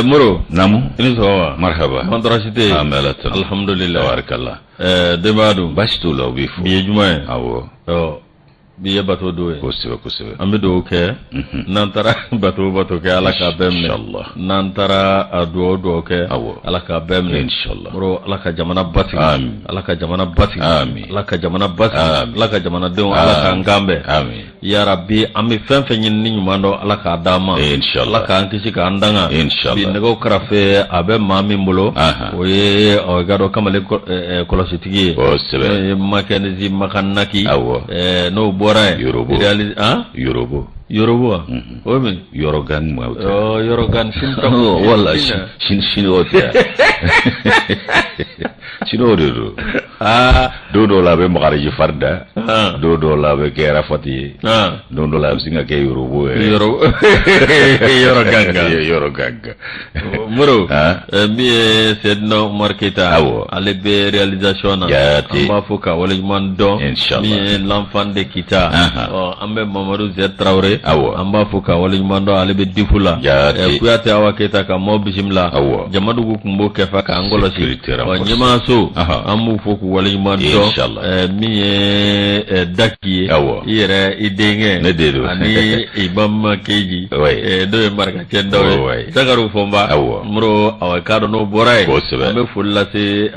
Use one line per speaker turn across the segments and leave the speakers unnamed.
Moro.
Naamu.
I ni sɔgɔma.
Marhaba.
An tɔɔrɔ si tɛ yen.
An bɛ Ala tanu.
Alhamdulillah.
Tabarikala.
Denbaya dun?
Baasi t'u la, u b'i fo.
Bi ye juma ye.
Awɔ.
Ɔ, bi ye bato don ye.
Kosɛbɛ kosɛbɛ.
An bɛ dugawu kɛ. N'an taara bato o bato kɛ, Ala k'a bɛɛ minɛ.
Inshallah.
N'an taara a dugawu o dugawu kɛ.
Awɔ.
Ala k'a bɛɛ minɛ.
Inshallah.
Moro, Ala ka jamana basigi.
Amin.
Ala ka jamana basigi.
Amin.
Ala ka jamana basigi.
Amin.
Ala ka jamanadenw, Ala k'an kan bɛn.
Amin.
Yarabi, an bɛ fɛn fɛn ɲini ni ɲuman dɔn, Ala k'a d'an ma.
Inshallah.
Ala k'an kisi k'an danga.
Inshallah.
Bi nɛgɛw karafe a bɛ maa min bolo, o ye ɔ i ka dɔn kamalen kɔlɔsitigi ye.
Kosɛbɛ.
N'o ye Makenzi Makanaki.
Awɔ.
N'o bɔra yen.
Yorobo.
Réalis han?
Yorobo.
Yorobo wa? O ye min?
Yɔrɔ gan ma o tɛ.
Ɔ, yɔrɔ gan sini tɔ.
Wala sini sini o tɛ. Sini o de don.
Aa.
Don dɔw la a bɛ magariji fari da.
Ah.
Don dɔw la a bɛ kɛ Arafati ye.
Ah.
Don dɔw la a bɛ sin ka kɛ Yorobo yɛrɛ.
Yɔrɔ yɔrɔ ganga.
Yɔrɔ ganga.
Moro,
Ah.
min ye Sedina Umar Keyita,
Awɔ.
ale bɛ réalisation na.
Jaati.
An b'a fɔ ka waleɲuman dɔn.
Inshallah.
Min ye l'enfant de Kita.
Ahan.
Ɔ, an bɛ Mamadu Z Tarawele.
Awɔ.
An b'a fɔ ka waleɲuman dɔn, ale bɛ Difu la.
Jaati.
Kuyate Awa Keyita ka maaw bisimila.
Awɔ.
Jamadugu kun b'o kɛfɛ k'an kɔlɔsi.
Sécurité
Ɔ,
renforcée.
ɲɛmaaso,
Ahan.
an b'u fo k'u waleɲuman dɔn.
Inshallah.
Min ye Daki ye.
Awɔ.
I yɛrɛ i denkɛ.
Ne den don.
Ani Imam Keji.
Oui.
N'o ye Marikacɛ Ndaw ye.
Oui.
Sakaru Fɔnba.
Awɔ.
Moro, awɔ, k'a dɔn n'o bɔra yen.
Kosɛbɛ.
An bɛ foli lase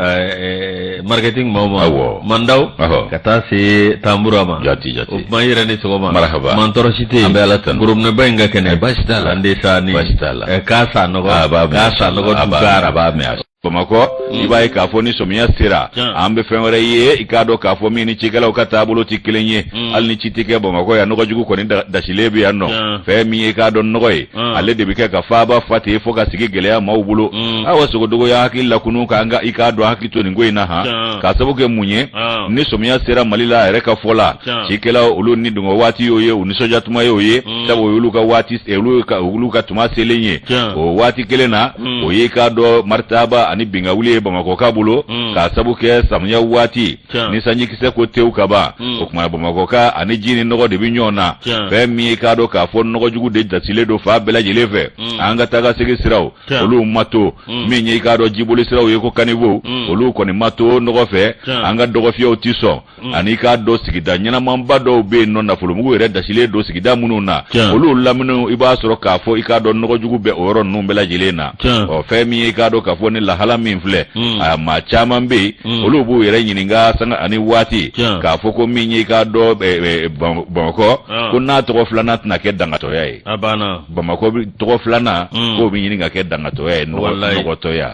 marketing maaw ma.
Awɔ.
Mandaw.
Ɔhɔ.
Ka taa se Tanbura ma.
Jati jati.
O kuma, i yɛrɛ ni sɔgɔma.
Marhaba.
Man tɔɔrɔ si tɛ yen.
An bɛ Ala tanu.
Gorobinɛba in ka kɛnɛ.
Baasi t'a la.
An de sa ni.
Baasi t'a la.
K'a sa nɔgɔ.
A b'a mɛn.
K'a sa nɔgɔ
A b'a
dugara.
a b'a mɛn. Bamakɔ, i b'a ye k'a fɔ ni sɔmiya sera, an bɛ fɛn wɛrɛ ye, i k'a dɔn k'a fɔ min ni cikɛlaw ka taabolo tɛ kelen ye. Hali ni ci tɛ kɛ Bamakɔ yan, nɔgɔjugu kɔni dasilen bɛ yan nɔ. Fɛn min ye, i k'a dɔn, nɔgɔ ye, ale de bɛ kɛ ka faaba fa ten fo ka sigi gɛlɛya maaw bolo. Awa, sogodogo y'a hakili lakunu k'an ka, i k'a dɔn, hakili to nin ko in na han. K'a sababu kɛ mun ye? Ni sɔmiya sera Mali la, a yɛrɛ ka fɔ la, cikɛlaw olu ni dungɔ waati y'o ye, u nisɔndiya tuma y'o ye, sabu o y'olu ka waati, olu ka tuma selen ye. O waati kelen na, o ye, k'a dɔn, maritaba ani binkawuli ye Bamakɔka bolo, k'a sabu kɛ samiya waati ni sanjikisɛ ko tewu ka ban. O tuma Bamakɔka ani ji ni nɔgɔ de bɛ ɲɔgɔn na. Fɛn min ye, k'a dɔn k'a fɔ nɔgɔjugu de dasilen don fan bɛɛ lajɛlen fɛ. An ka taa ka segin siraw, olu ma to. Min ye, i k'a dɔn, jiboli siraw ye ko caniveau, olu kɔni ma to nɔgɔ fɛ. An ka dɔgɔfiyɛw ti sɔn. Ani i k'a dɔn, sigida ɲɛnamanba dɔw bɛ yen nɔ, nafolomugu yɛrɛ dasilen don sigida minnu na, olu lamini, i b'a sɔrɔ k'a fɔ, i k'a dɔn, nɔgɔjugu bɛ o yɔrɔ ninnu bɛɛ lajɛlen na. Ɔ, fɛn min ye, i k'a dɔn k'a fɔ ni lahala min filɛ, a maa caman bɛ yen, olu b'u yɛrɛ ɲininka sanga ani waati k'a fɔ ko min ye, i k'a dɔn, Bamakɔ, ko n'a tɔgɔ filanan tɛna kɛ dangatɔya ye. Bamakɔ tɔgɔ filanan, k'o bɛ ɲini ka kɛ dangatɔya ye, nɔgɔtɔya.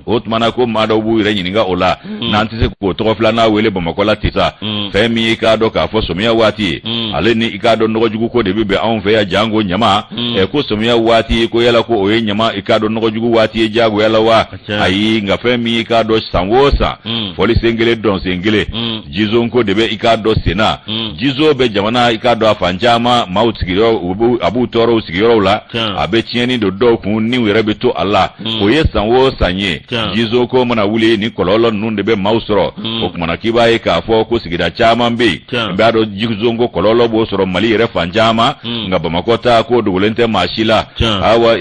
O tuma na ko maa dɔw b'u yɛrɛ ɲininka o la, n'an tɛ se k'o tɔgɔ filanan wele Bamakɔ la ten sa. Fɛn min ye, i k'a dɔn k'a fɔ sɔmiya waati ye, ale ni, i k'a dɔn, nɔgɔjugu ko de bɛ bɛn anw fɛ yan, janko ɲama. Ko sɔmiya waati ko yala ko o ye ɲama, i k'a dɔn, nɔgɔjugu waati ye diyagoya la wa? Ayi, nka fɛn min ye, i k'a dɔn, san o san, fɔli sen kelen, dɔn sen kelen, jizon ko de bɛ, i k'a dɔn, sen na. Jizo bɛ jamana, i k'a dɔn, a fan caman maaw sigiyɔrɔ, a b'u tɔɔrɔ u sigiyɔrɔw la, a bɛ tiɲɛni don dɔw kun ni u yɛrɛ bɛ to a la. O ye san o san ye, jizo ko mana wuli, ni kɔlɔlɔ ninnu de bɛ maaw sɔrɔ. O kumana k'i b'a ye k'a fɔ ko sigida caman bɛ yen, i b'a dɔn, jizo ko kɔlɔlɔ b'o sɔrɔ Mali yɛrɛ fan caman, nka Bamakɔ ta ko dogolen tɛ maa si la. Awa,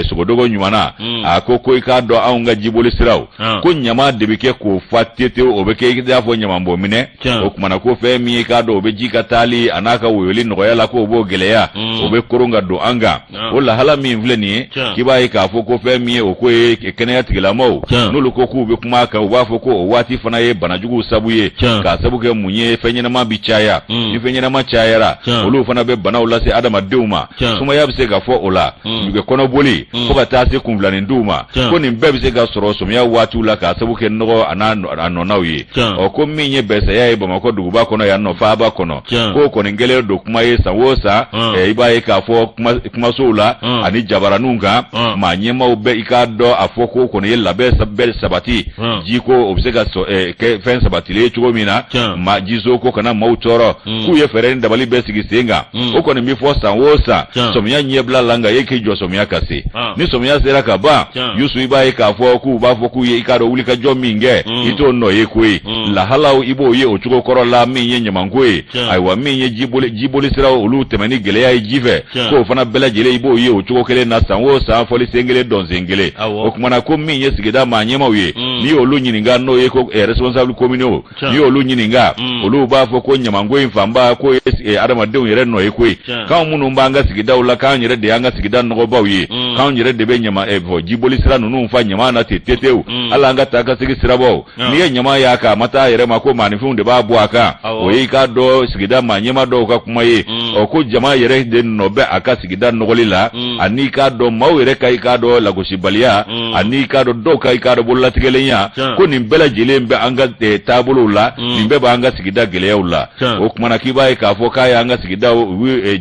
sogodogo ɲuman na, a ko i k'a dɔn, anw ka jiboli siraw, ko ɲama de bɛ kɛ k'o fa tetewu, o bɛ kɛ i n'a fɔ ɲamanbɔn minɛ. O kumana ko fɛn min ye, k'a dɔn, o bɛ ji ka taali a n'a ka woyoli nɔgɔya la, k'o b'o gɛlɛya, o bɛ koron ka don an kan. O lahala min filɛ nin ye, k'i b'a ye k'a fɔ ko fɛn min ye, o ko ye kɛnɛya tigilamɔgɔw, n'olu ko k'u bɛ kuma a kan, u b'a fɔ ko o waati fana ye banajuguw sabu ye. K'a sabu kɛ mun ye? Fɛn ɲɛnama bi caya. Ni fɛn ɲɛnama cayara, olu fana bɛ banaw lase adamadenw ma. Sumaya bɛ se ka fɔ o la, kɔnɔboli, fo ka taa se kunfilanintuw ma, ko nin bɛɛ bɛ se ka sɔrɔ sɔmiya waatiw la, k'a sabu kɛ nɔgɔ a n'a nɔnaw ye. Ɔ, ko min ye bɛsɛya ye Bamakɔ duguba kɔnɔ yan nɔ, faaba kɔnɔ, k'o kɔni kɛlen don kuma ye san o san. I b'a ye k'a fɔ kumasow la ani jabaraninw kan, maa ɲɛmaaw bɛ, i k'a dɔn, a fɔ ko kɔni ye labɛn bɛɛ sabati, jiko o bɛ se ka kɛ fɛn sabatilen ye cogo min na, ma jizo ko kana maaw tɔɔrɔ, k'u ye fɛɛrɛ ni dabali bɛɛ sigi sen kan. O kɔni bɛ fɔ san o san sɔmiya ɲɛbila la, nka e k'i jɔ sɔmiya ka se. Ni sɔmiya sera ka ban, Yusu, i b'a ye ye k'a fɔ k'u b'a fɔ k'u ye i k'a dɔn wulikajɔ min kɛ i t'o nɔ ye koyi. Lahalaw i b'o ye o cogo kɔrɔ la min ye ɲamanko ye. Ayiwa, min ye jiboli siraw olu tɛmɛni gɛlɛya ye ji fɛ, k'o fana bɛɛ lajɛlen i b'o ye o cogo kelen na san o san, fɔli sen kelen dɔn sen kelen. O kumana ko min ye sigida maa ɲɛmaw ye, n'i y'olu ɲininka, n'o ye ko responsable communaux, n'i y'olu ɲininka, olu b'a fɔ ko ɲamanko in fanba k'o ye adamadenw yɛrɛ nɔ ye koyi. K'anw minnu b'an ka sigidaw la, k'an yɛrɛ de y'an ka sigida nɔgɔbaw ye, k'anw yɛrɛ de bɛ ɲama jiboli sira ninnu fa ɲama na ten tetew. Hali an ka taa ka segin sirabaw, n'i ye ɲama y'a kan, a ma taa a yɛrɛ ma, ko maaninfinw de b'a bɔ a kan. O ye i k'a dɔn sigida maa ɲɛma dɔw ka kuma ye. Ɔ, ko jama yɛrɛ de nɔ bɛ a ka sigida nɔgɔli la, ani i k'a dɔn maaw yɛrɛ ka i k'a dɔn lagosibaliya, ani i k'a dɔn dɔw ka i k'a dɔn bololatigɛlenya, ko nin bɛɛ lajɛlen bɛ an ka taabolow la, nin bɛɛ b'an ka sigida gɛlɛyaw la. O kumana k'i b'a ye k'a fɔ k'a y'an ka sigidaw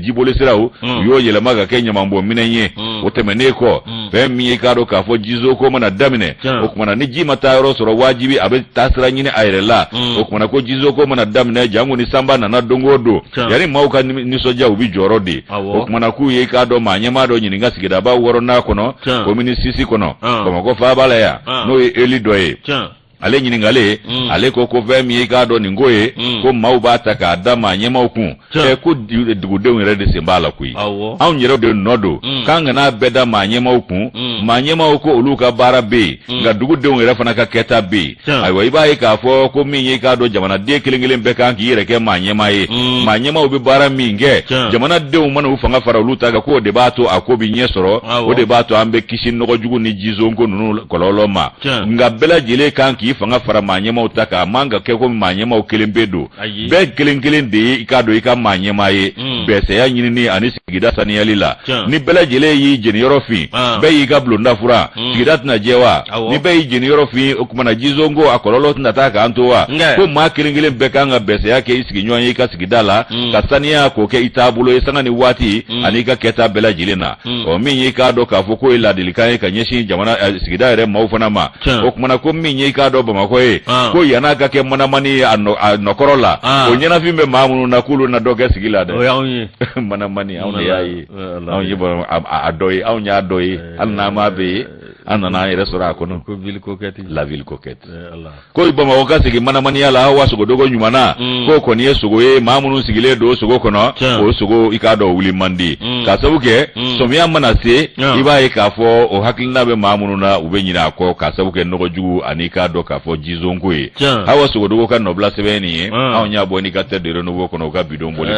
jiboli siraw, u y'o yɛlɛma ka kɛ ɲamanbɔn minɛn ye. O tɛmɛnen kɔ, fɛn min ye k'a dɔn k'a fɔ jizoko mana daminɛ, o kumana ni ji ma taa yɔrɔ sɔrɔ, wajibi a bɛ taa sira ɲini a yɛrɛ la. O kumana ko jizoko mana daminɛ, janko ni sanba nana don o don, yanni maaw ka nisɔndiya, u bɛ jɔrɔ de. O kumana k'u ye k'a dɔn maa ɲɛmaa dɔ ɲininka sigidaba wɔɔrɔnan kɔnɔ, komini sisi kɔnɔ, Bamakɔ faaba la yan, n'o ye élu dɔ ye. Ale ɲininkalen, ale ko ko fɛn min ye k'a dɔn nin ko ye, ko maaw b'a ta k'a da maa ɲɛmaaw kun, ko dugudenw yɛrɛ de sen b'a la koyi, anw yɛrɛ de nɔ don, k'an kana bɛɛ da maa ɲɛmaaw kun. Maa ɲɛmaaw ko olu ka baara bɛ yen, nka dugudenw yɛrɛ fana ka kɛta bɛ yen. Ayiwa, i b'a ye k'a fɔ ko min ye k'a dɔn jamanaden kelen kelen bɛɛ kan k'i yɛrɛ kɛ maa ɲɛmaa ye. Maa ɲɛmaaw bɛ baara min kɛ, jamanadenw mana u fanga fara olu ta kan, k'o de b'a to a ko bɛ ɲɛ sɔrɔ, o de b'a to an bɛ kisi nɔgɔjugu ni jizonko ninnu kɔlɔlɔ ma. Nka bɛɛ lajɛlen kan k'i fanga fara maa ɲɛmaaw ta kan. A man ka kɛ ko maa ɲɛmaaw kelen pe don, bɛɛ kelen kelen de ye i k'a dɔn i ka maa ɲɛmaa ye bɛsɛya ɲinini ani sigida saniyali la. Ni bɛɛ lajɛlen y'i jeniyɔrɔ fin, bɛɛ y'i ka bulonda furan, sigida tɛna jɛ wa? Ni bɛɛ y'i jeniyɔrɔ fin, o kumana jizonko a kɔlɔlɔ tɛna taa k'an to wa? Ko maa kelen kelen bɛɛ kan ka bɛsɛya kɛ i sigiɲɔgɔn ye i ka sigida la, ka saniya k'o kɛ i taabolo ye sanga ni waati ani i ka kɛta bɛɛ lajɛlen na. Ɔ, min ye i k'a dɔn k'a fɔ k'o ye ladilikan ye ka ɲɛsin jamana sigida yɛrɛ maaw fana ma. O kumana ko min ye i k'a dɔn Bamakɔ ye, ko yann'a ka kɛ manamani ye a nɔkɔrɔ la, o ɲɛnafin bɛ maa minnu na, k'olu na dɔ kɛ sigi la dɛ.
O y'anw ye.
Manamani, anw de y'a ye, anw ye a dɔ ye, anw y'a dɔ ye, hali n'an m'a bɛɛ ye, an nana an yɛrɛ sɔrɔ a kɔnɔ.
Ko ville coquette.
La ville coquette. Ko Bamakɔ ka segin manamaniya la wa sogodogo ɲuman na, k'o kɔni ye sogo ye, maa minnu sigilen don sogo kɔnɔ, o sogo i k'a dɔn wuli man di, k'a sabu kɛ sɔmiya mana se, i b'a ye k'a fɔ o hakilina bɛ maa minnu na, u bɛ ɲinɛ a kɔ, k'a sabu kɛ nɔgɔ jugu ani i k'a dɔn k'a fɔ jizonko ye. Hawa Sogodogo ka nɔbila sɛbɛn nin ye, anw y'a bɔ Indicateur du Renouveau kɔnɔ, u ka bidon bɔli.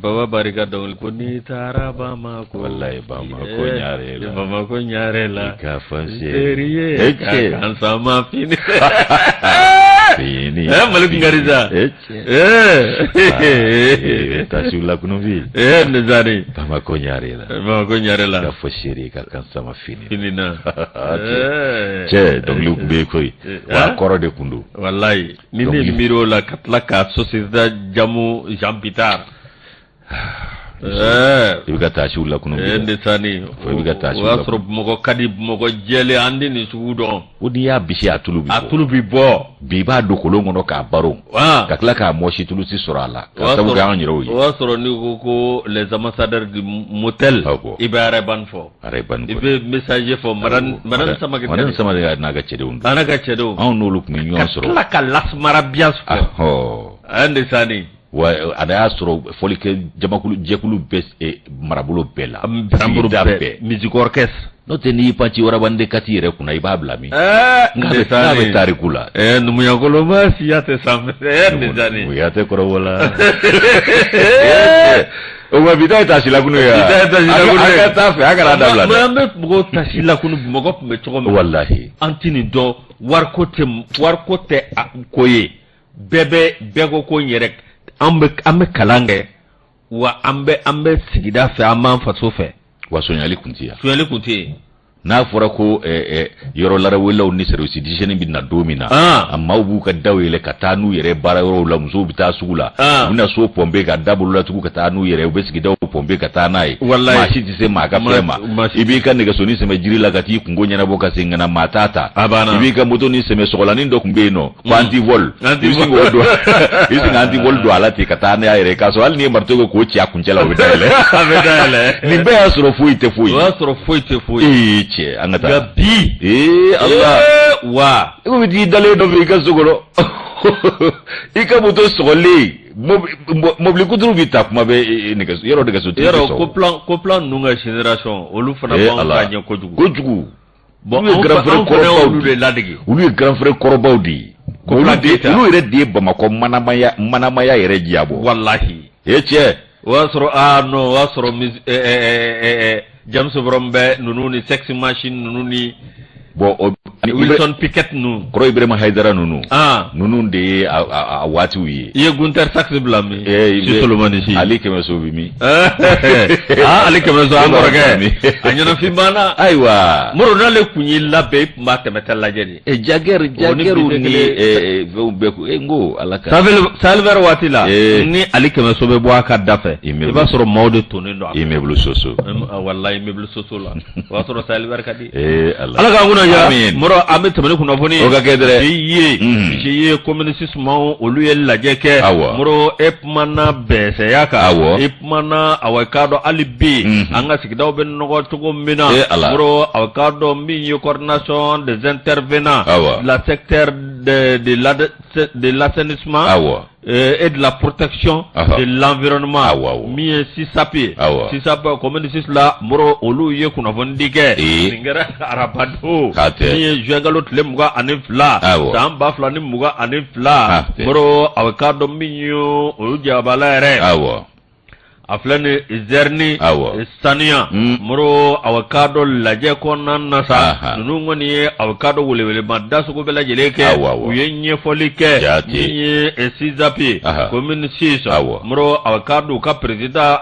Baba Barika dɔnkili ko n'i taara Bamakɔ,
walayi Bamakɔ ɲare la,
Bamakɔ ɲare la,
i ka fɔ n
teri ye ka kan sama fini.
Fini.
Mali kun ka di sa.
Cɛ. Tasiw lakunu bi.
Nzari.
Bamakɔ ɲare la.
Bamakɔ ɲare la.
Ka fɔ seri ka kan sama fini.
Fini na.
Cɛ, dɔnkiliw tun bɛ yen koyi. Wa a kɔrɔ de tun don.
Walayi. Ni ne miiri o la ka tila ka société jamu Jean Bittar.
I bɛ ka taasiw lakunu.
Ndesani.
I bɛ ka taasiw
O y'a sɔrɔ Bamakɔ ka di, Bamakɔ jɛlen, an tɛ nin sugu dɔn.
O n'i y'a bisi, a tulu bɛ bɔ.
A tulu bɛ bɔ.
Bi i b'a don kolon kɔnɔ k'a baro. Ka tila k'a mɔsi, tulu ti sɔrɔ a la. Ka sabu kɛ anw yɛrɛw ye.
O y'a sɔrɔ n'i ko ko les ambassadeurs du motel. I bɛ Ray-Ban fɔ.
Ray-Ban.
I bɛ messager fɔ Madame Samake.
Madame Samake n'a ka cɛdenw.
A n'a ka cɛdenw.
Anw n'olu tun bɛ ɲɔgɔn sɔrɔ.
Ka tila ka Lasmara Bias fɔ. Ndesani.
Wa a y'a sɔrɔ fɔlikɛ jamakulu jɛkulu bɛ marabolo bɛɛ la.
Sigida bɛɛ. Musique orchestre.
N'o tɛ, n'i pan ci warabande kati yɛrɛ kunna, i b'a bila min? N'a bɛ tariku la.
Numuyakolonba siya tɛ sanfɛ. Ndesani.
Numuya tɛ kɔrɔbɔ la. O ma bi ta ye tasi lakunu ye.
Bi ta ye tasi lakunu ye.
An ka taa fɛ, an kana dabila
dɛ. An bɛ mɔgɔw tasi lakunu, Bamakɔ tun bɛ cogo min.
Walahi.
An ti nin dɔn, wariko tɛ ko ye. Bɛɛ bɛ bɛɛ ko ko n yɛrɛ, an bɛ kalan kɛ wa, an bɛ sigida fɛ, an b'an faso fɛ.
Wa sonyali kun tɛ yan.
Sonyali kun tɛ yen.
N'a fɔra ko yɔrɔ larawelaw ni service d'hygiène bɛ na don min na, a maaw b'u ka daw yɛlɛ ka taa n'u yɛrɛ baara yɔrɔw la, musow bɛ taa sugu la, u bɛna so pɔnpe ka da bololatugu ka taa n'u yɛrɛ, u bɛ sigidaw pɔnpe ka taa n'a ye. Maa si tɛ se maa ka fɛn ma. I b'i ka nɛgɛsonin sɛmɛ jiri la ka t'i kungo ɲɛnabɔ ka segin ka na, maa t'a ta. I b'i ka motonin sɛmɛ, sɔgɔlanin dɔ tun bɛ yen nɔ ko antivol, i bɛ sin k'o don, i bɛ sin ka antivol don a la ten ka taa n'a yɛrɛ ye, k'a sɔrɔ hali n'i ye marteau kɛ k'o ci a kuncɛ la, o bɛ dayɛlɛ.
A bɛ dayɛlɛ.
Nin bɛɛ y'a sɔrɔ foyi tɛ foyi.
O y'a sɔrɔ foyi tɛ foyi.
Ee. cɛ an ka taa
nka bi
ee ala
wa
i ko bɛ t'i dalen dɔ fɛ i ka so kɔnɔ i ka moto sɔgɔlen mobili kuturu bɛ ta kuma bɛɛ nɛgɛso yɔrɔ nɛgɛso tigi
yɔrɔ Koplan Koplan ninnu ka génération olu fana b'anw ta ɲɛ kojugu
kojugu.
Bon olu ye grand frère kɔrɔbaw olu de ladege
olu ye grand frère kɔrɔbaw de ye olu olu yɛrɛ de ye Bamakɔ manamaya manamaya yɛrɛ diyabɔ
walahi
e cɛ
o y'a sɔrɔ aa non o y'a sɔrɔ James Brown bɛ ninnu ni Sex Machine ninnu ni
bon o
Wilson Pickett ninnu
kɔrɔ Ibrahima Haidara ninnu ninnu de ye a waatiw ye
i ye Gunter Sachs bila min si Solomani si
Ali Kɛmɛso bɛ min
aa Ali Kɛmɛso an kɔrɔkɛ a ɲɛnafin banna
ayiwa
Moro n'ale tun y'i labɛn i tun b'a tɛmɛtɔ lajɛ de
e Jagger Jagger ni fɛnw bɛɛ ko e n ko Ala ka
Sahel Vert waati la ni Ali Kɛmɛso bɛ bɔ a ka da fɛ i b'a sɔrɔ maaw de tonnen don
immeuble Soso
walahi immeuble Soso la o y'a sɔrɔ Sahel Vert ka di
ee Ala
Ala k'an kunna diya Moro an bɛ tɛmɛ ni kunnafoni ye
o ka kɛ dɛrɛ
GIE GIE commune 6 maaw olu ye lajɛ kɛ
awɔ
Moro e kumana bɛsɛya kan
awɔ
e kumana awa k'a dɔn hali bi an ka sigidaw bɛ nɔgɔ cogo min na
ee Ala
Moro awa k'a dɔn min ye coordination des intervenants
awɔ
la secteur de l'assainissement
awɔ
et de la protection de l'environnement
awɔ
min ye SISAP ye
awɔ
SISAP commune 6 la Moro olu ye kunnafonidi kɛ nin kɛra araba don min ye juin kalo tile 22
awɔ
san 2022 Moro awa k'a dɔn min ye olu jabala yɛrɛ
awɔ
a filɛ ni zɛrini
awɔ
saniya Moro awa k'a dɔn lajɛ kɔnɔna na sa ninnu kɔni ye awa k'a dɔn welewelema da sugu bɛɛ lajɛlen kɛ u ye ɲɛfɔli kɛ min ye SISAP ye commune 6
awɔ
Moro awa k'a dɔn u ka président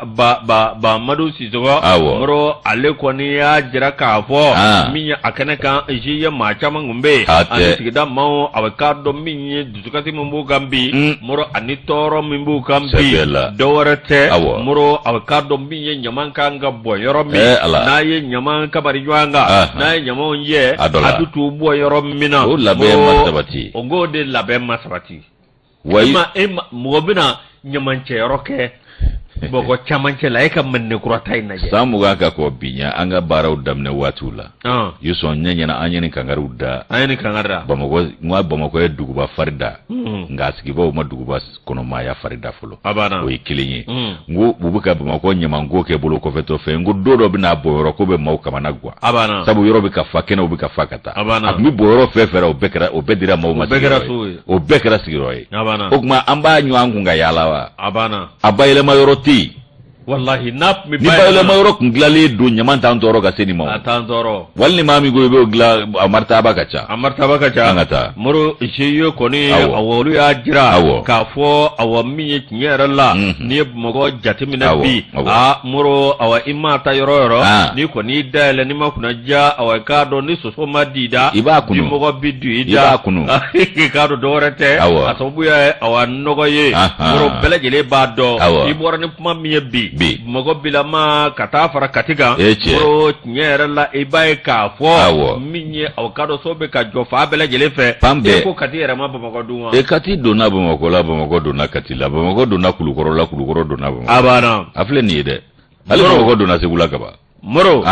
Bamadu Sisɔkɔ
awɔ
Moro ale kɔni y'a jira k'a fɔ min ye a kɛnɛ kan GIE maa caman tun bɛ yen ani sigida maaw awa k'a dɔn min ye dusukasi min b'u kan bi mm. Moro ani tɔɔrɔ min b'u kan bi dɔ wɛrɛ tɛ Moro a k'a dɔn min ye ɲaman kan ka bɔ yɔrɔ min
eh,
n'a ye ɲaman kabari ɲɔgɔn kan n'a ye ɲamanw yɛ a bɛ t'u bɔ yɔrɔ min na
o labɛn ma sabati
o k'o de labɛn ma sabati
wa
e ma mɔgɔ bɛna ɲamancɛyɔrɔ kɛ Bamakɔ camancɛ la e ka Mande kura ta in lajɛ
san 20 ka kɔn bi ɲɛ an ka baaraw daminɛ waatiw la Yusɔn ɲɛ ɲɛna an ye nin kankariw da
an ye nin kankari da
Bamakɔ n ko Bamakɔ ye duguba fari da nka a sigibaaw ma duguba kɔnɔmaaya fari da fɔlɔ
a banna
o ye kelen ye n ko u bɛ ka Bamakɔ ɲamanko kɛ bolo kɔfɛtɔ fɛn n ko don dɔ bɛna bɔ yɔrɔ ko bɛ maaw kamana gan
a banna
sabu yɔrɔ bɛ ka fa kɛnɛw bɛ ka fa ka taa
a banna
a tun bɛ bɔ yɔrɔ fɛn fɛn o bɛɛ kɛra o bɛɛ dira maaw ma
o bɛɛ kɛra so ye
o bɛɛ kɛra sigiyɔrɔ ye
a banna
o tuma an b'a ɲɔgɔn kun ka yaala wa
a banna
a bayɛlɛma yɔrɔ tɛ yen
walahi n'a tun bɛ
ni bayɛlɛma yɔrɔ tun dilanlen don ɲaman t'an tɔɔrɔ ka se nin ma
a t'an tɔɔrɔ
wali ni maa min ko i b'o dilan a maritaba ka ca
a maritaba ka ca
an ka taa
Moro GIE kɔni awɔ olu y'a jira
awɔ
k'a fɔ awɔ min ye tiɲɛ yɛrɛ la n'i ye Bamakɔ jateminɛ bi aa Moro awa i maa ta yɔrɔ yɔrɔ n'i kɔni y'i dayɛlɛ n'i ma kunnaja awa i k'a dɔn ni soso ma d'i da
i b'a kunu
dimɔgɔ bi don i
da i b'a kunu
i k'a dɔn dɔwɛrɛ tɛ a sababu ye awa nɔgɔ ye Moro bɛɛ lajɛlen b'a dɔn i bɔra ni kuma min ye bi Bamakɔ bilama ka taa fara Kati kan Moro tiɲɛ yɛrɛ la i b'a ye k'a fɔ min ye aw k'a dɔn so bɛ ka jɔ fan bɛɛ lajɛlen fɛ
fan bɛɛ
ko Kati yɛrɛ ma Bamakɔ dun wa
e Kati donna Bamakɔ la Bamakɔ donna Kati la Bamakɔ donna Kulukɔrɔ la Kulukɔrɔ donna Bamakɔ
a banna
a filɛ nin ye dɛ hali Bamakɔ donna Segu la kaban
Moro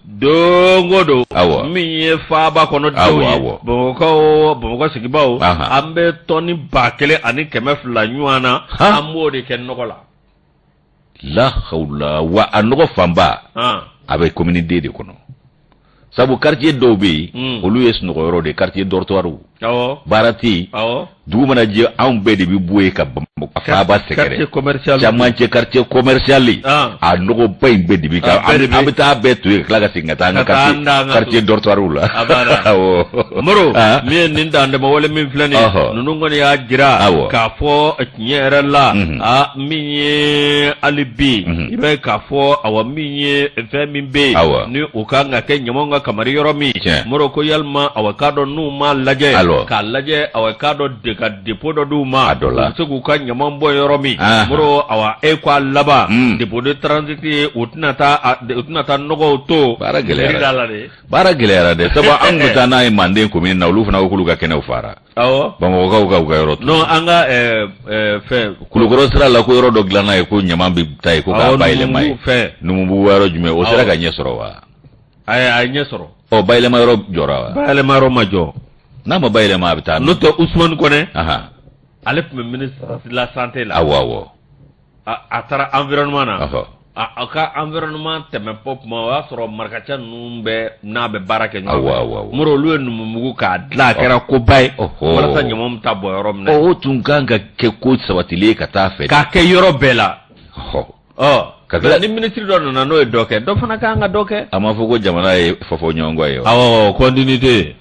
don o don
awɔ
min ye faaba kɔnɔ denw ye Bamakɔkaw Bamakɔ sigibaaw an bɛ tɔni 1200 ɲɔgɔn na an b'o de kɛ nɔgɔ la
la hawla wa a nɔgɔ fanba a bɛ commune deux de kɔnɔ sabu quartier dɔw bɛ yen olu ye sunɔgɔyɔrɔ de ye quartier dortoir baara tɛ yen dugu mana jɛ anw bɛɛ de bɛ bɔ yen ka faaba sɛgɛrɛ camancɛ quartier commercial a nɔgɔba in bɛɛ de bɛ kan an bɛ taa bɛɛ to yen ka tila ka segin ka taa an ka quartier dortoir la
Moro min ye nin dantɛmɛwale min filɛ nin ye ninnu kɔni y'a jira k'a fɔ tiɲɛ yɛrɛ la a min ye hali bi i b'a ye k'a fɔ awa min ye fɛn min bɛ yen ni o kan ka kɛ ɲamanw ka kamari yɔrɔ min Moro ko yalima awa k'a dɔn n'u m'a lajɛ k'a lajɛ awa k'a dɔn de ka dépôt dɔ d'u ma a dɔ la u bɛ se k'u ka ɲaman bɔ yɔrɔ min Moro awa e ko a laban dépôt de transit ye u tɛna taa u tɛna taa nɔgɔw to
baara gɛlɛyara
la dɛ
baara gɛlɛyara dɛ sabu an tun bɛ taa n'a ye manden commune na olu fana ko k'olu ka kɛnɛw fara
awɔ
bamakɔkaw ka u ka yɔrɔ to
non an ka fɛn
kulukɔrɔ sira la ko yɔrɔ dɔ dilanna ye ko ɲaman bɛ taa yen ko k'a bayɛlɛma yen
fɛn
numubugu yɔrɔ jumɛn o sera ka ɲɛ sɔrɔ wa
a ye ɲɛ sɔrɔ
Ɔ, bayɛlɛma yɔrɔ jɔra wa?
Bayɛlɛma yɔrɔ ma jɔ.
N'a ma bayɛlɛma, a bɛ taa
min? N'o tɛ, Usumani Kɔnɛ, ale tun bɛ ministre de la santé la.
Awɔ.
A taara environnement na. A ka environnement tɛmɛ pɔ tuma, o y'a sɔrɔ marakaca ninnu bɛ n'a bɛ baara kɛ ɲɔgɔn fɛ.
Awɔ.
Moro, olu ye numumugu k'a dilan, a kɛra koba ye walasa ɲaman bɛ taa bɔn yɔrɔ min na.
O tun kan ka kɛ ko sabatilen ye ka taa fɛ.
K'a kɛ yɔrɔ bɛɛ la. Ɔ, ka ni minisiri dɔ nana, n'o ye dɔ kɛ, dɔ fana ka kan ka dɔ kɛ.
A ma fɔ ko jamana ye fɔfɔ ɲɔgɔn kɔ ye
wa? Awɔ, continuité.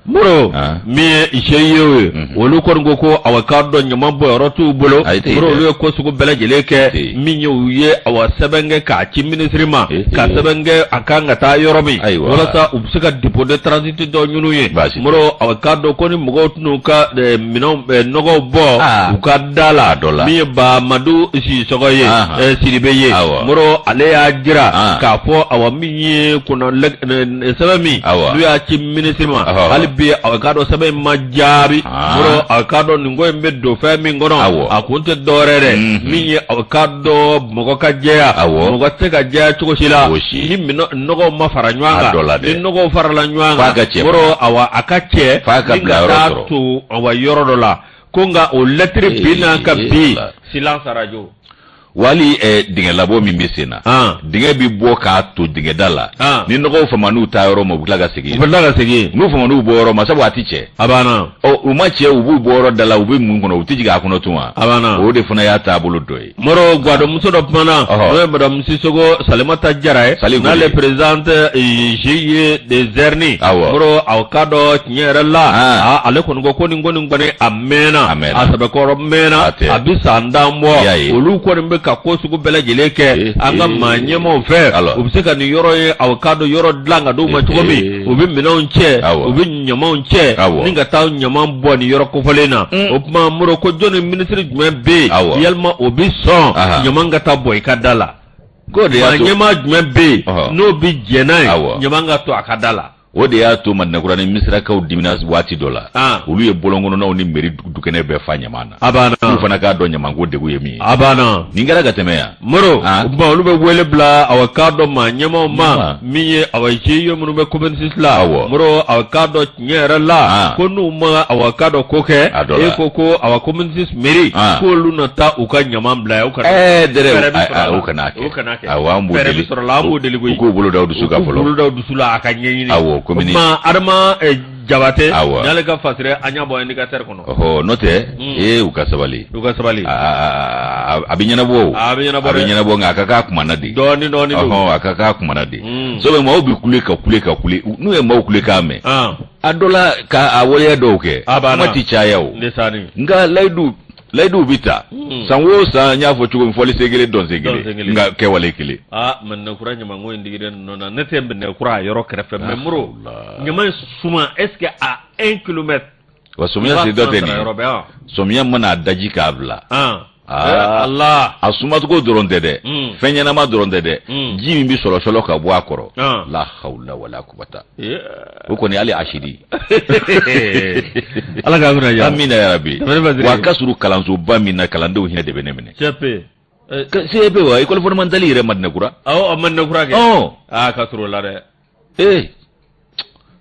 Moro, min ye GIE ye, olu kɔni ko ko awa, k'a dɔn ɲaman bɔnyɔrɔ t'u bolo. Moro, olu ye ko sugu bɛɛ lajɛlen kɛ min ye, u ye awa sɛbɛn kɛ k'a ci minisiri ma, ka sɛbɛn kɛ a kan ka taa yɔrɔ min, walasa u bɛ se ka dépôt de transit dɔ ɲini ye. Moro, awa, k'a dɔn ko ni mɔgɔw tɛn'u ka minɛnw nɔgɔw bɔ u ka da la.
Dɔ la,
min ye Bamadu Sisɔgɔ ye, Sidibe ye, Moro, ale y'a jira k'a fɔ awa, min ye kunna sɛbɛn min n'u y'a ci minisiri ma, hali bi a k'a dɔn sɛbɛn in ma jaabi. Moro, a k'a dɔn nin ko in bɛ don fɛn min kɔnɔ, a kun tɛ dɔwɛrɛ dɛ, min ye a k'a dɔn mɔgɔ ka jɛya. Mɔgɔ tɛ se ka jɛya cogo si la ni nɔgɔw ma fara ɲɔgɔn kan. Ni nɔgɔw farala ɲɔgɔn kan, Moro, awa, a ka cɛ ni ka taa to awa yɔrɔ dɔ la ko nka o lɛtiri binna ka bin, silence radio.
Wali dingɛ labɔ min bɛ sen na, dingɛ bɛ bɔ k'a to dingɛda la. Ni nɔgɔw fama n'u taa yɔrɔ ma, u bɛ tila ka segin.
U bɛ tila ka segin.
N'u fama n'u bɔ yɔrɔ ma, sabu a ti cɛ.
A banna.
Ɔ, u ma cɛ, u b'u bɔ yɔrɔ da la, u bɛ mun kɔnɔ, u tɛ jigin a kɔnɔ tun wa?
A banna.
O de fana y'a taabolo dɔ ye.
Moro, gwadɔmuso dɔ kumana, n'o ye madame Sisoko Salimata Jara ye, n'ale présidente GIE des Hernies. Moro, aw k'a dɔn tiɲɛ yɛrɛ la, ale kɔni ko ko nin ko nin kɔni a mɛnna, a sɛbɛkɔrɔ mɛnna, a bɛ san 10 bɔ. Olu kɔni bɛ ka ko sugu bɛɛ lajɛlen kɛ an ka maa ɲɛmaaw fɛ, u bɛ se ka nin yɔrɔ ye, aw k'a dɔn yɔrɔ dilan ka d'u ma cogo min, u bɛ minɛnw cɛ, u bɛ ɲamanw cɛ ni ka taa ɲaman bɔn nin yɔrɔ kofɔlen na. O tuma Moro, ko jɔnni, minisiri jumɛn bɛ yen yalima o bɛ sɔn ɲaman ka taa bɔn i ka da la?
K'o de y'a to
ɲɛmaa jumɛn bɛ yen n'o bɛ jɛn n'a ye ɲaman ka to a ka da la?
O de y'a to Madinakura ni Misirakaw dimina waati dɔ la, olu ye bɔlɔnkɔnɔnaw ni mairie dukɛnɛ bɛɛ fa ɲaman na.
A banna.
Olu fana k'a dɔn ɲamanko degun ye min ye.
A banna.
Nin kɛra ka tɛmɛ yan.
Moro, o tuma olu bɛ wele bila awa k'a dɔn maa ɲɛmaaw ma, min ye awa GIE minnu bɛ commune 6 la. Moro, awa k'a dɔn tiɲɛ yɛrɛ la, ko n'u ma awa k'a dɔn ko kɛ, e ko ko awa commune 6 mairie k'olu na taa u ka ɲaman bila yan. U kana
ɛɛ dɛrɛ, u kana kɛ.
U kana kɛ.
Awɔ, an b'u deli.
Fɛɛrɛ bɛ sɔrɔ la, an b'u deli koyi.
U k'u bolo da u dusu kan fɔlɔ.
U k'u bolo da u dusu la, a ka ɲɛɲini.
Awɔ, commune.
O tuma Adama Jabate.
Awɔ.
N'ale ka fasirɛ an y'a bɔ indicateur kɔnɔ.
Ɔhɔ, n'o tɛ ee, u ka sabali.
U ka sabali.
A bɛ ɲɛnabɔ o.
A bɛ ɲɛnabɔ
A bɛ ɲɛnabɔ, nka a ka k'a kuma na de.
Dɔɔni dɔɔni
don. Ɔhɔn, a ka k'a kuma na de. Sabu maaw bɛ kule ka kule ka kule, n'u ye maaw kule k'a mɛn. A dɔ la ka a waleya dɔw kɛ.
A banna.
Kuma ti caya o. Nka layidu layiduw bɛ ta san o san, n y'a fɔ cogo min, fɔli sen kelen, dɔn sen kelen, nka kɛwale kelen.
Aa, Madinakura ɲamanko in digilen ninnu na, ne tɛ Madinakura a yɔrɔ kɛrɛfɛ, mais Moro, ɲaman in suma, est ce que à 1 kilomètre.
Wa sɔmiya sen dɔ tɛ nin ye, sɔmiya mana a daji k'a bila.
Aa
Allah, a sumacogo dɔrɔn tɛ dɛ, fɛn ɲɛnama dɔrɔn tɛ dɛ, ji min bɛ sɔlɔsɔlɔ ka bɔ a kɔrɔ, la hawla wala kubata, o kɔni hali asidi.
Ala k'a kunna
diya. Amina yarabi. Wa ka surun kalansoba min na, kalandenw hinɛ de bɛ ne minɛ.
CEP.
CEP wa, école fondamentale yɛrɛ, Madinakura.
Awɔ, Madinakura kɛ. Aa, ka surun o la dɛ.
Ee,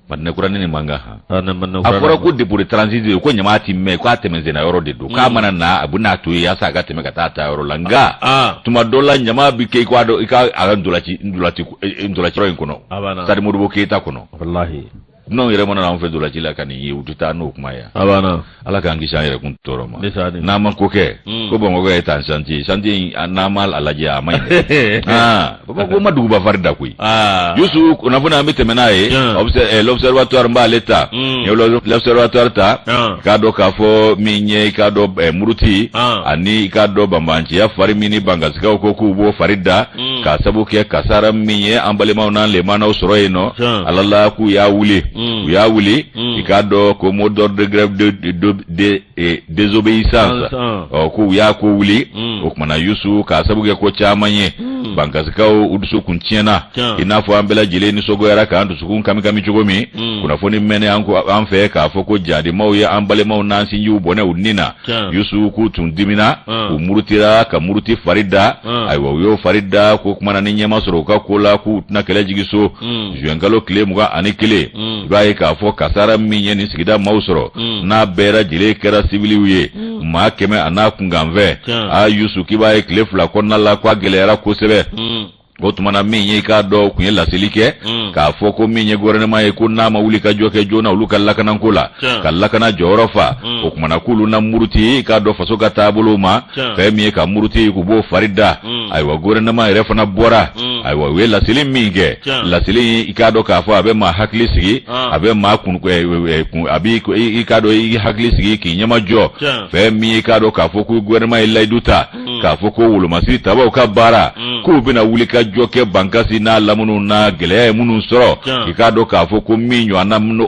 Madinakura ni nin man kan han. A fɔra ko dépôt de transit de, ko ɲama ti mɛn, k'a tɛmɛ senna yɔrɔ de don, k'a mana na, a bɛ n'a to yen yaasa a ka tɛmɛ ka taa ta yɔrɔ la. Nka tuma dɔ la, ɲama bɛ kɛ i k'a dɔn i ka a ka ntolaci ntolaci ntolaci yɔrɔ in kɔnɔ, stade Modibo Keyita kɔnɔ. Dunanw yɛrɛ mana anw fɛ ntolaci la ka nin ye, u tɛ taa n'o kuma ye. Ala k'an kisi an yɛrɛ kun tɔɔrɔ ma. N'an ma ko kɛ ko Bamakɔ ye tan chantier chantier in, n'an ma a lajɛ, a man ɲi dɛ. Bamakɔ ma duguba fari da koyi. Yusu, kunnafoni an bɛ tɛmɛ n'a ye. L'Observatoire, n b'ale ta. N ye L'Observatoire ta, k'a dɔn k'a fɔ min ye, i k'a dɔn muruti ani i k'a dɔn banbaanciya fari min ni bankasikaw ko k'u b'o fari da, k'a sabu kɛ kasara min ye an balimaw n'an lemanaw sɔrɔ yen nɔ. Ala la k'u y'a wuli, u y'a wuli, i k'a dɔn ko mot d'ordre de grève de désobéissance, ɔ, k'u y'a ko wuli. O kumana, Yusu, k'a sabu kɛ ko caman ye. Bankasikaw u dusu kun tiɲɛna, i n'a fɔ an bɛɛ lajɛlen nisɔngoyara k'an dusukun kamikami cogo min. Kunnafoni mɛnnen an ko an fɛ k'a fɔ ko jadimaw ye an balimaw n'an sinjiw bɔnɛ u ni na, Yusu, k'u tun dimina, u murutira ka muruti fari da. Ayiwa, u y'o fari da ko kuma na ni ɲɛ ma sɔrɔ u ka ko la, k'u tɛna kɛlɛ jigin so. Zuwɛnkalo tile 21, i b'a ye k'a fɔ kasara min ye nin sigida maaw sɔrɔ, n'a bɛɛ lajɛlen kɛra siwiliw ye, maa 100 a n'a kunkanfɛ. A Yusu, k'i b'a ye tile 2 kɔnɔna la k'a gɛlɛyara kosɛbɛ. O tuma na, min ye i k'a dɔn, tun ye laseli kɛ k'a fɔ ko min ye gouvernement ye, ko n'a ma wuli ka jɔ kɛ joona olu ka lakanako la, ka lakana jɔyɔrɔ fa, o tuma na k'olu na muruti i k'a dɔn faso ka taabolo ma. Fɛn min ye ka muruti, k'u b'o fari da. Ayiwa, gouvernement yɛrɛ fana bɔra. Ayiwa, u ye laseli min kɛ, laseli i k'a dɔn k'a fɔ a bɛ maa hakili sigi, a bɛ maa kun, a bɛ i k'a dɔn i hakili sigi k'i ɲɛmajɔ. Fɛn min ye i k'a dɔn k'a fɔ ko gouvernement ye layidu ta k'a fɔ ko wolomasiri tabaw ka baara, k'u bɛna wuli ka jɔ kɛ Bankasi n'a laminiw na, gɛlɛya ye minnu sɔrɔ, i k'a dɔn k'a fɔ ko min ɲɔgɔnna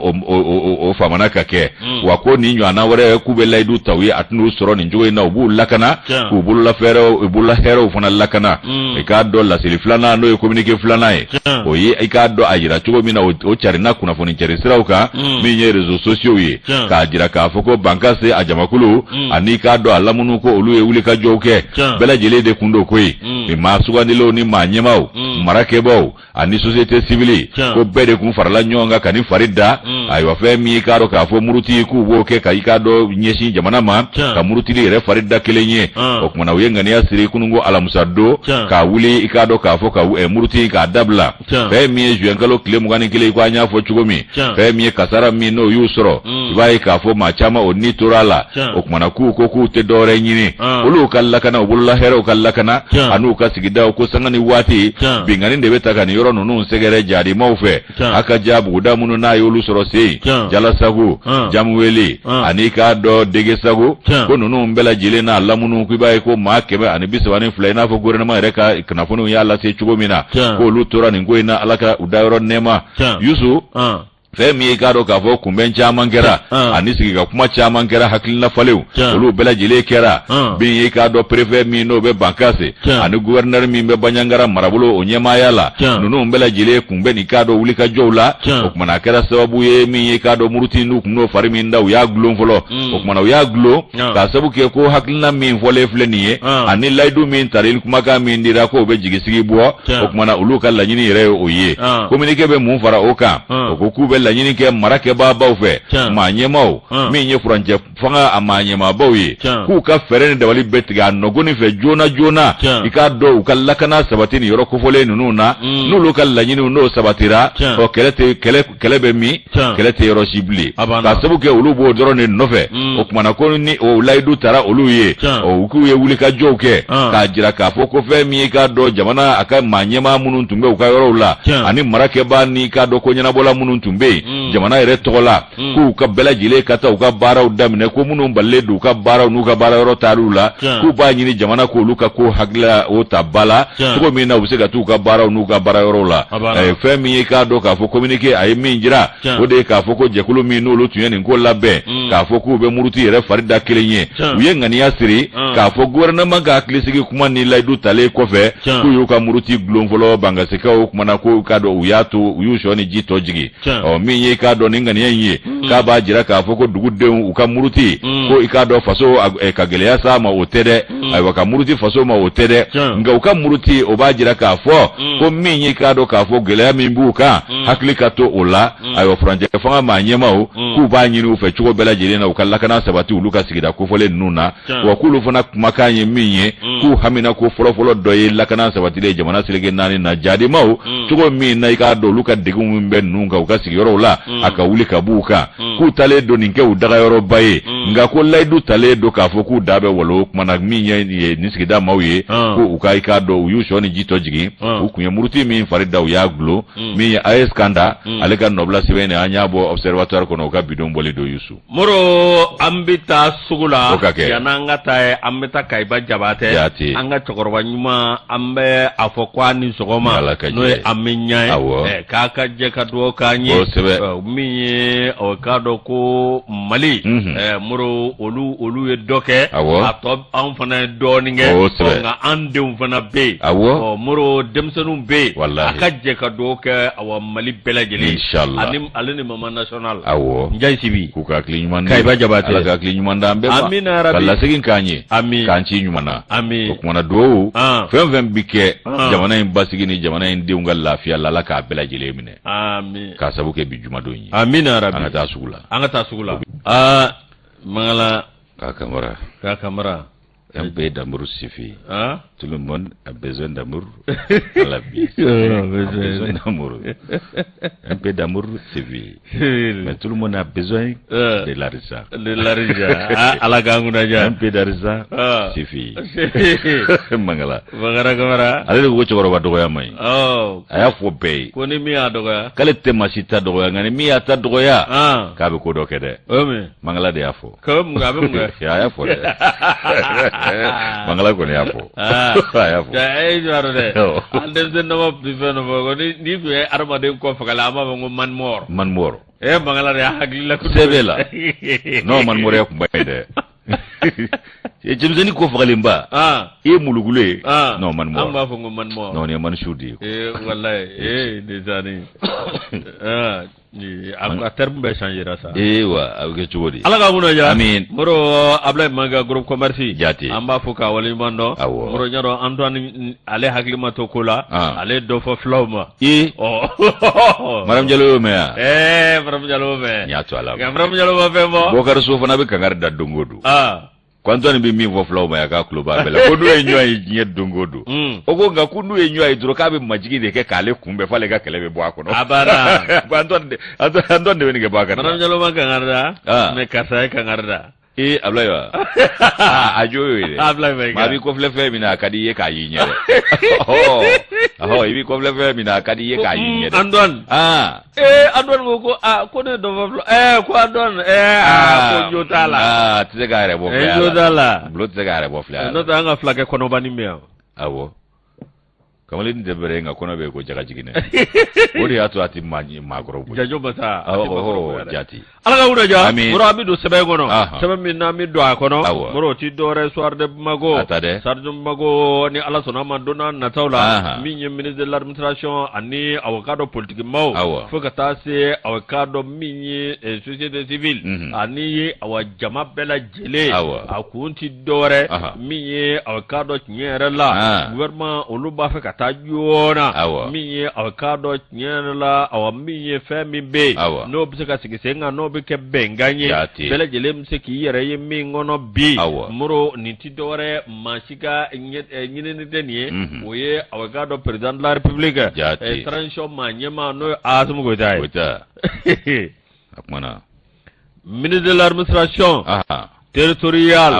o famana ka kɛ wa, ko nin ɲɔgɔnna wɛrɛ k'u bɛ layidu ta u ye, a tɛn'u sɔrɔ nin cogo in na, u b'u lakana, k'u bololafɛɛrɛw, u bololahɛrɛw fana lakana. I k'a dɔn laseli filanan, n'o ye communiqué filanan ye, o ye i k'a dɔn a jira cogo min na, o carinna kunnafoni cari siraw kan, min ye réseaux sociaux ye, k'a jira k'a fɔ ko Bankasi a jamakulu ani i k'a dɔn a lamunu, ko olu ye wulikajɔw kɛ. Bɛɛ lajɛlen de kun don koyi, maa sugandilenw ni maa ɲɛmaaw, marakɛbaw ani société civile, ko bɛɛ de kun farala ɲɔgɔn kan ka nin fari da. Ayiwa, fɛn min i k'a dɔn k'a fɔ muruti k'u b'o kɛ ka i k'a dɔn ɲɛsin jamana ma, ka murutili yɛrɛ fari da kelen ye. O tuma na, u ye ŋaniya siri kununko alamisa don k'a wuli i k'a dɔn k'a fɔ ka muruti k'a dabila. Fɛn min ye zuwɛnkalo tile 21, ko an y'a fɔ cogo min, fɛn min ye kasara min n'o y'u sɔrɔ, i b'a ye k'a fɔ maa caman o ni tora a la. O tuma na, k'u ko k'u tɛ dɔwɛrɛ ɲini, olu ka lakana, u bolola hɛrɛw ka lakana an'u ka sigidaw, ko sanga ni waati binkanni de bɛ ta ka nin yɔrɔ ninnu sɛgɛrɛ jadimaw fɛ. A ka ja buguda minnu n'a y'olu sɔrɔ sen, Jalasago, Jamuwele ani k'a dɔn Degesago, ko ninnu bɛɛ lajɛlen n'a lamunu, k'i b'a ye ko maa 132, i n'a fɔ gouvernement yɛrɛ ka kunnafoniw y'a lase cogo min na, k'olu tora nin ko in na, Ala ka u dayɔrɔ nɛɛma. Yusu, fɛn min ye i k'a dɔn k'a fɔ kunbɛn caman kɛra ani sigi ka kuma caman kɛra, hakilina falenw olu bɛɛ lajɛlen kɛra. Min ye i k'a dɔn préfet min n'o bɛ Bankase ani gouverneur min bɛ Banjagara marabolo o ɲɛmaaya la, ninnu bɛɛ lajɛlen kun bɛ nin k'a dɔn wulikajɔw la. O tuma na, a kɛra sababu ye min ye i k'a dɔn muruti n'u kun n'o fari min da, u y'a gulon fɔlɔ. O tuma na, u y'a gulon k'a sabu kɛ ko hakilina min fɔlen filɛ nin ye ani layidu min tari, kumakan min dira, k'o bɛ jigisigi bɔ. O tuma na, olu ka laɲini yɛrɛ ye o ye. Communiqué bɛ mun fara o kan? O ko k'u bɛ laɲini kɛ marakɛbaabaw fɛ, maa ɲɛmaaw, min ye furancɛ fanga a maa ɲɛmaabaw ye, k'u ka fɛɛrɛ ni dabali bɛɛ tigɛ a nɔgɔni fɛ joona joona, i k'a dɔn u ka lakana sabati nin yɔrɔ kofɔlen ninnu na. N'olu ka laɲiniw n'o sabatira, ɔ kɛlɛ tɛ, kɛlɛ kɛlɛ bɛ min, kɛlɛ tɛ yɔrɔ si bilen, k'a sabu kɛ olu b'o dɔrɔn de nɔfɛ. O tuma na, ko ni o layidu tara olu ye, ɔ u k'u ye wulikajɔw kɛ k'a jira k'a fɔ ko fɛn min ye k'a dɔn jamana a ka maa ɲɛmaa minnu tun bɛ u ka yɔrɔw la ani marakɛbaa ni k'a dɔn ko ɲɛnabɔla minnu tun bɛ yen jamana yɛrɛ tɔgɔ la, k'u ka bɛɛ lajɛlen ka taa u ka baaraw daminɛ, ko minnu balilen don u ka baaraw n'u ka baarayɔrɔ taaliw la, k'u b'a ɲini jamana k'olu ka ko hakilila o ta ba la cogo min na u bɛ se ka t'u ka baaraw n'u ka baarayɔrɔw la. Fɛn min ye k'a dɔn k'a fɔ communiqué a ye min jira, o de ye k'a fɔ ko jɛkulu min n'olu tun ye nin ko labɛn k'a fɔ k'u bɛ muruti yɛrɛ fari da kelen ye, u ye ŋaniya siri k'a fɔ gouvernement ka hakilisigi kuma ni layidu talen kɔfɛ, k'u y'u ka muruti gulon fɔlɔ. Bankasikaw kumana ko k'a dɔn u y'a to u y'u sɔ ni ji tɔ jigin. Ɔ min ye i k'a dɔn nin ŋaniya in ye, k'a b'a jira k'a fɔ ko dugudenw u ka muruti, ko i k'a dɔn faso ka gɛlɛya s'a ma, o tɛ dɛ. Ayiwa, ka muruti faso ma, o tɛ dɛ. Nka u ka muruti, o b'a jira k'a fɔ ko min ye k'a dɔn k'a fɔ gɛlɛya min b'u kan, hakili ka to o la. Ayiwa, furancɛ fanga maa ɲɛmaaw, k'u b'a ɲini u fɛ cogo bɛɛ lajɛlen na, u ka lakana sabati olu ka sigida kofɔlen ninnu na. Wa k'olu fana kumakan ye min ye, k'u hamina ko fɔlɔfɔlɔ dɔ ye lakana sabatilen jamana seleke naani na, jadimaw cogo min na i k'a dɔn olu ka degun min bɛ ninnu kan u ka sigiyɔrɔw la, a ka wuli ka b'u kan. K'u talen don nin kɛ u dagayɔrɔba ye, nka ko layidu talen don k'a fɔ k'u da bɛ walo kuma na, min ye nin sigida maaw ye, ko u ka i k'a dɔn u y'u sɔ ni ji tɔ jigin. U kun ye muruti min fari da, u y'a gulon. Min ye AES Kanda, ale ka nɔbila sɛbɛn an y'a bɔ Observatoire kɔnɔ, u ka bidon bɔli don, Yusu.
Moro, an bɛ taa sugu la.
O ka kɛ.
Yan'an ka taa yen, an bɛ taa Kayiba Jabatɛ.
Jaati.
An ka cɛkɔrɔba ɲuman, an bɛ a fɔ ko a ni sɔgɔma.
Ala ka jɛ.
N'o ye Ami Ɲan ye.
Awɔ.
K'a ka jɛ ka dugawu k'an ye.
Kosɛbɛ.
Min ye o k'a dɔn. dɔn ko Mali Moro olu ye dɔ kɛ a tɔ anw fana ye dɔɔnin kɛ nka an denw fana bɛ yen awɔ Moro denmisɛnninw bɛ yen walahi a ka jɛ ka dugawu kɛ awa Mali bɛɛ lajɛlen
inchallah
ani ale ni mama national
awɔ
Njayi Sibi
k'u ka hakili ɲuman
di Kayiba Jabate
Ala ka hakili ɲuman d'an bɛɛ ma
amina yarabi
ka lasegin k'an ye
ami
k'an ci ɲuman na
ami
o tuma na dugawu fɛn o fɛn bi kɛ jamana in basigi ni jamana in denw ka lafiya la Ala k'a bɛɛ lajɛlen minɛ
ami
k'a sabu kɛ bi jumadon ye
amina yarabi
an ka taa sugu la
an ka taa sugu la aa Mangala
k'a Kamara
k'a Kamara
Un peu d'amour suffit.
Hein?
Tout le monde a besoin d'amour dans la vie. A besoin d'amour. Un peu d'amour suffit. Mais tout le monde a besoin de l'argent.
De l'argent. Ah, Ala k'an kunna diya.
Un peu d'argent suffit. Mangala.
Mangala Kamara.
Ale de ko cɛkɔrɔba dɔgɔya man ɲi. A y'a fɔ bɛɛ ye.
Ko ni min y'a dɔgɔya.
K'ale tɛ maa si ta dɔgɔya nka ni min y'a ta dɔgɔya. K'a bɛ ko dɔ kɛ dɛ.
O ye mun ye?
Mangala de y'a fɔ.
Ko mun a bɛ mun kɛ?
A y'a fɔ dɛ. Mangala kɔni y'a fɔ. A y'a fɔ.
E jɔ dɛ. An denmisɛnnin dama bi fɛn dɔ fɔ ko ni n'i tun ye adamaden kɔ faga la an b'a fɔ ko man mort.
Man mort.
E Mangala de y'a hakili la.
Sɛbɛ la. Non man mort ya kun ba ye dɛ. Cɛmisɛnnin kɔ fagalenba. I ye mulukulu ye. Non man mort.
An b'a fɔ ko man mort.
Non nin ye man su de ye.
Ee walayi ee ndesaani. A terme bɛɛ changera sa.
Ee wa a bɛ kɛ cogo di?
Ala k'an kunna diya.
Amiin.
Moro Abulayi Mayiga groupe commerce.
Jaati.
An b'a fo k'a waleɲuman dɔn.
Awɔ.
Moro ɲa dɔn Antoine ale hakili ma to ko la. Ale ye dɔ fɔ fulaw ma.
Ee.
Ɔ.
Madame Jalo y'o mɛn wa?
Ɛɛ Madame Jalo y'o mɛn.
N y'a to a la.
Nka Madame Jalo ma fɛn fɔ.
Bɔkari So fana bɛ kangari da don o don. Ko Antoine bɛ min fɔ fulaw ma yan k'a tulo b'a bɛɛ la ko n'u ye ɲɔgɔn ye diɲɛ don o don. O ko nka ko n'u ye ɲɔgɔn ye dɔrɔn k'a bɛ majigin de kɛ k'ale kunbɛn f'ale ka kɛlɛ bɛ bɔ a kɔnɔ.
A banna.
Ko Antoine de Antoine de bɛ nin kɛ Bakari la.
Madame Jalo ma kangari da. Mais karisa ye kangari da.
Ee Abulayi wa? A jo y'o ye dɛ.
Abulayi Mayiga.
Maa b'i kɔfilɛ fɛn min na a ka di i ye k'a y'i ɲɛ dɛ. Ɔhɔ i b'i kɔfilɛ fɛn min na a ka di i ye k'a y'i ɲɛ dɛ.
Antoine. Ee Antoine ko ko aa ko ne dɔ fɔ fula ɛɛ ko Antoine ɛɛ aa ko jo t'a la.
Aa a tɛ se k'a yɛrɛ bɔ
filaya la. Jo t'a la.
Bulo tɛ se k'a yɛrɛ bɔ filaya la.
N'o tɛ an ka fulakɛ kɔnɔbanin bɛ yan.
Awɔ. Kamalen tɛ bɛrɛ ye nka kɔnɔ bɛ yen ko jaka jiginɛ. O de y'a to a tɛ maa maakɔrɔ bonya.
Jajo basa.
Awɔ jati.
Ala ka wula diya. Moro an bɛ don sɛbɛn kɔnɔ. Sɛbɛn min n'an bɛ don a kɔnɔ. Moro o ti dɔwɛrɛ Soir de Bamako.
A ta dɛ.
Soir de Bamako ni Ala sɔnna a ma don n'a nataw la. Min ye ministre de l'administration ani aw k'a dɔn politique maaw.
Awɔ.
Fo ka taa se aw k'a dɔn min ye société civile. Ani awa jama bɛɛ lajɛlen.
Awɔ.
A kun ti dɔwɛrɛ min ye aw k'a dɔn tiɲɛ yɛrɛ la. Gouvernement olu b'a fɛ ka taa joona.
Awɔ.
Min ye aw k'a dɔn tiɲɛ yɛrɛ la awa min ye fɛn min bɛ yen n'o bɛ se ka sigi sen kan n'o bɛ kɛ bɛnkan ye bɛɛ lajɛlen bɛ se k'i yɛrɛ ye min kɔnɔ bi Moro nin ti dɔwɛrɛ maa si ka ɲinini tɛ nin ye mhm. o ye aw k'a dɔn président de la république transition maa ɲɛmaa n'o ye Asimi Goyita
ye a kumana
ministre de l'administration territoriale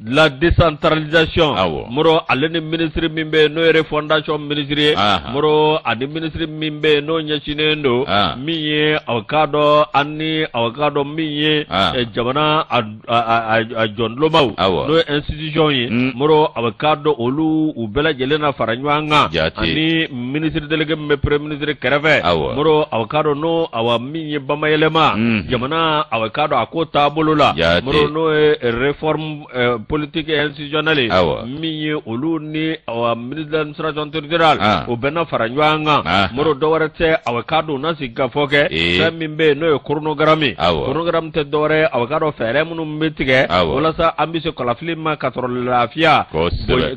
de la décentralisation Moro ale ni ministre min bɛ yen n'o ye refondation ministre ye Moro ani ministre min bɛ yen n'o ɲɛsinnen don min ye aw k'a dɔn ani aw k'a dɔn min ye jamana a jɔntulomaw n'o ye institution ye Moro aw k'a dɔn olu u bɛɛ lajɛlen na fara ɲɔgɔn kan ani ministre délégué min bɛ premier ministre kɛrɛfɛ Moro aw k'a dɔn n'o awa min ye bamayɛlɛma jamana aw k'a dɔn a ko taabolo la Moro n'o ye réforme politique et institutionnelle ye min ye olu ni awa ministre de l'administration territoriale o bɛɛ na fara ɲɔgɔn kan Moro dɔwɛrɛ tɛ aw k'a dɔn u na sigikafɔ kɛ fɛn min bɛ yen n'o ye chronogramme chronogramme tɛ dɔwɛrɛ ye aw k'a dɔn fɛɛrɛ minnu bɛ tigɛ walasa an bɛ se kalafili ma ka sɔrɔ lafiya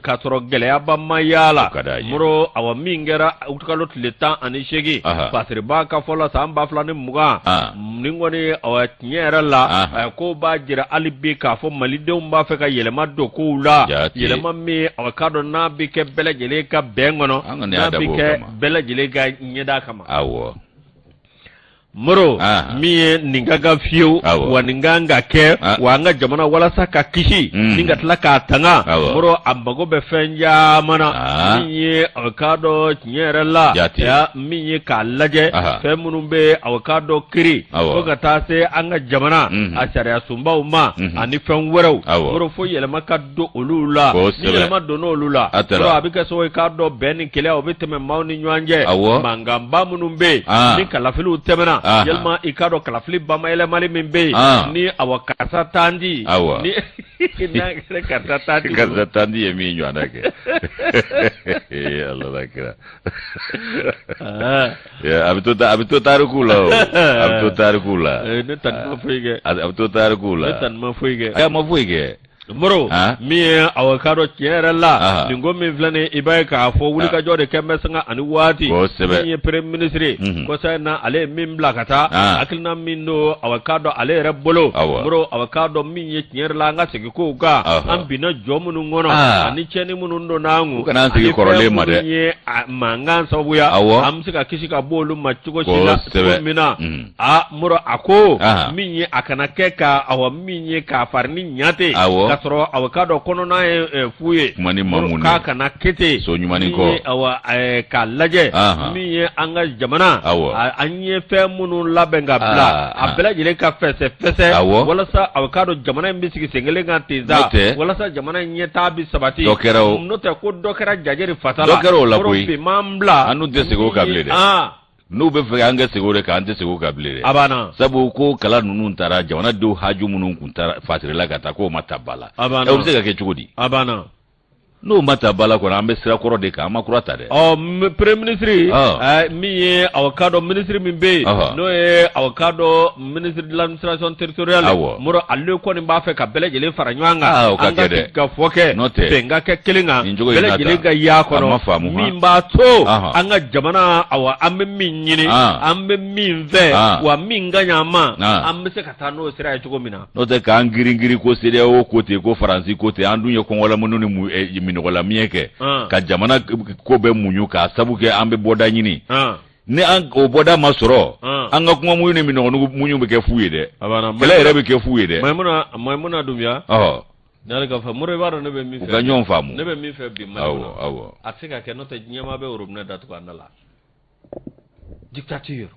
ka sɔrɔ gɛlɛyaba ma y'a la Moro awa min kɛra utikalo tile 18 Fasiriba ka fɔ la san 2020 nin kɔni awa tiɲɛ yɛrɛ la ko b'a jira hali bi k'a fɔ malidenw b'a fɛ ka yɛlɛma don kow la yɛlɛma min aw k'a dɔn n'a bɛ kɛ bɛɛ lajɛlen ka bɛn kɔnɔ n'a bɛ kɛ bɛɛ lajɛlen ka ɲɛda kama Moro min ye nin ka kan fiyewu wa nin kan ka kɛ wa an ka jamana walasa ka kisi ni ka tila k'a tanga Moro a mago bɛ fɛn caman na min ye aw k'a dɔn tiɲɛ yɛrɛ la min ye k'a lajɛ fɛn minnu bɛ aw k'a dɔn kiri fo ka taa se an ka jamana a sariya sunbaw ma ani fɛn wɛrɛw Moro fo yɛlɛma ka don olu la ni yɛlɛma donna olu la a bɛ kɛ sababu ye k'a dɔn bɛn ni kelenya o bɛ tɛmɛ maaw ni ɲɔgɔn cɛ mankanba minnu bɛ yen ni kalafiliw tɛmɛna Yalima i k'a dɔn kalafili bamayɛlɛmali min bɛ yen ni awa karisa tandi
ni
n'a kɛra karisa tandi
karisa tandi ye min ɲɔgɔnna kɛ ala kira a bɛ to a bɛ to tariku la o a bɛ to tariku la
ne tani ma foyi kɛ
a bɛ to tariku la
ne tani ma foyi kɛ
a ma foyi kɛ
Moro min ye awa k'a dɔn tiɲɛ yɛrɛ la nin ko min filɛ nin i b'a ye k'a fɔ wulikajɔ de kɛ bɛ sanga ani waati min ye premier ministre kɔsa in na ale ye min bila ka taa hakilina min don awa k'a dɔn ale yɛrɛ bolo Moro awa k'a dɔn min ye tiɲɛ yɛrɛ la an ka segin kow kan an binna jɔ minnu kɔnɔ ani tiɲɛni minnu donna an kun
u kana an segin kɔrɔlen ma dɛ
ye mankan sababuya an bɛ se ka kisi ka bɔ olu ma cogo si la cogo min na aa Moro a ko min ye a kana kɛ ka awa min ye k'a fari ni ɲa ten
ka
sɔrɔ awa k'a dɔn kɔnɔna ye fu ye
kuma ni mamu
k'a kana kɛ ten
so ɲuman kɔ
awa k'a lajɛ min ye an ka jamana an ye fɛn minnu labɛn ka bila a bɛɛ lajɛlen ka fɛsɛ fɛsɛ walasa awa k'a dɔn jamana in bɛ sigi sen kelen kan ten sa walasa jamana in ɲɛtaa bɛ sabati
n'o
tɛ ko dɔ kɛra jajɛ fasa
la dɔ kɛra o la koyi
bi m'an bila
an tɛ segin o kan bilen dɛ n'u bɛ fɛ an ka segin o de kan an tɛ segin o kan bilen dɛ
a banna
sabu ko kala ninnu taara jamanadenw haju minnu kun taara fatirila ka taa k'o ma ta ba la
a banna
o bɛ se ka kɛ cogo di
a banna
n'o ma ta ba la kɔni an bɛ sira kɔrɔ de kan an ma kura ta dɛ
ɔ premier ministre min ye awa k'a dɔn ministre min bɛ yen n'o ye awa k'a dɔn ministre de l'administration territoriale
awɔ
Moro ale kɔni b'a fɛ ka bɛɛ lajɛlen fara ɲɔgɔn kan
o ka
an ka
kɛ dɛ
sigikafɔ kɛ
n'o tɛ
bɛn ka kɛ kelen kan
nin cogo in
bɛɛ
na
lajɛlen
tan
ka y'a
a ma
kɔnɔ
faamu han
min b'a to
Ahan.
an ka jamana awa an bɛ min ɲini an bɛ min fɛ wa min ka ɲi an ma an bɛ se ka taa n'o sira ye cogo min na
n'o tɛ k'an girin girin ko CEDEAO ko ten ko Faransi ko ten an dun ye kɔngɔlamunu ni minnɔgɔlamiɲɛ kɛ ka jamana ko bɛɛ muɲu k'a sabu kɛ an bɛ bɔda ɲini ni an o bɔda ma sɔrɔ an ka kɔngɔ muɲu ni minnɔgɔ muɲu bɛ kɛ fu ye dɛ kɛlɛ yɛrɛ bɛ kɛ fu ye dɛ
Maimuna Maimuna Dunbiya n'ale ka fɔ Moro i b'a dɔn ne bɛ min
fɛ u ka ɲɔgɔn faamu
ne bɛ min fɛ bi
Mali kɔnɔ awɔ
a tɛ se ka kɛ n'o tɛ diɲɛmaa bɛ robinet datugu an da la dictature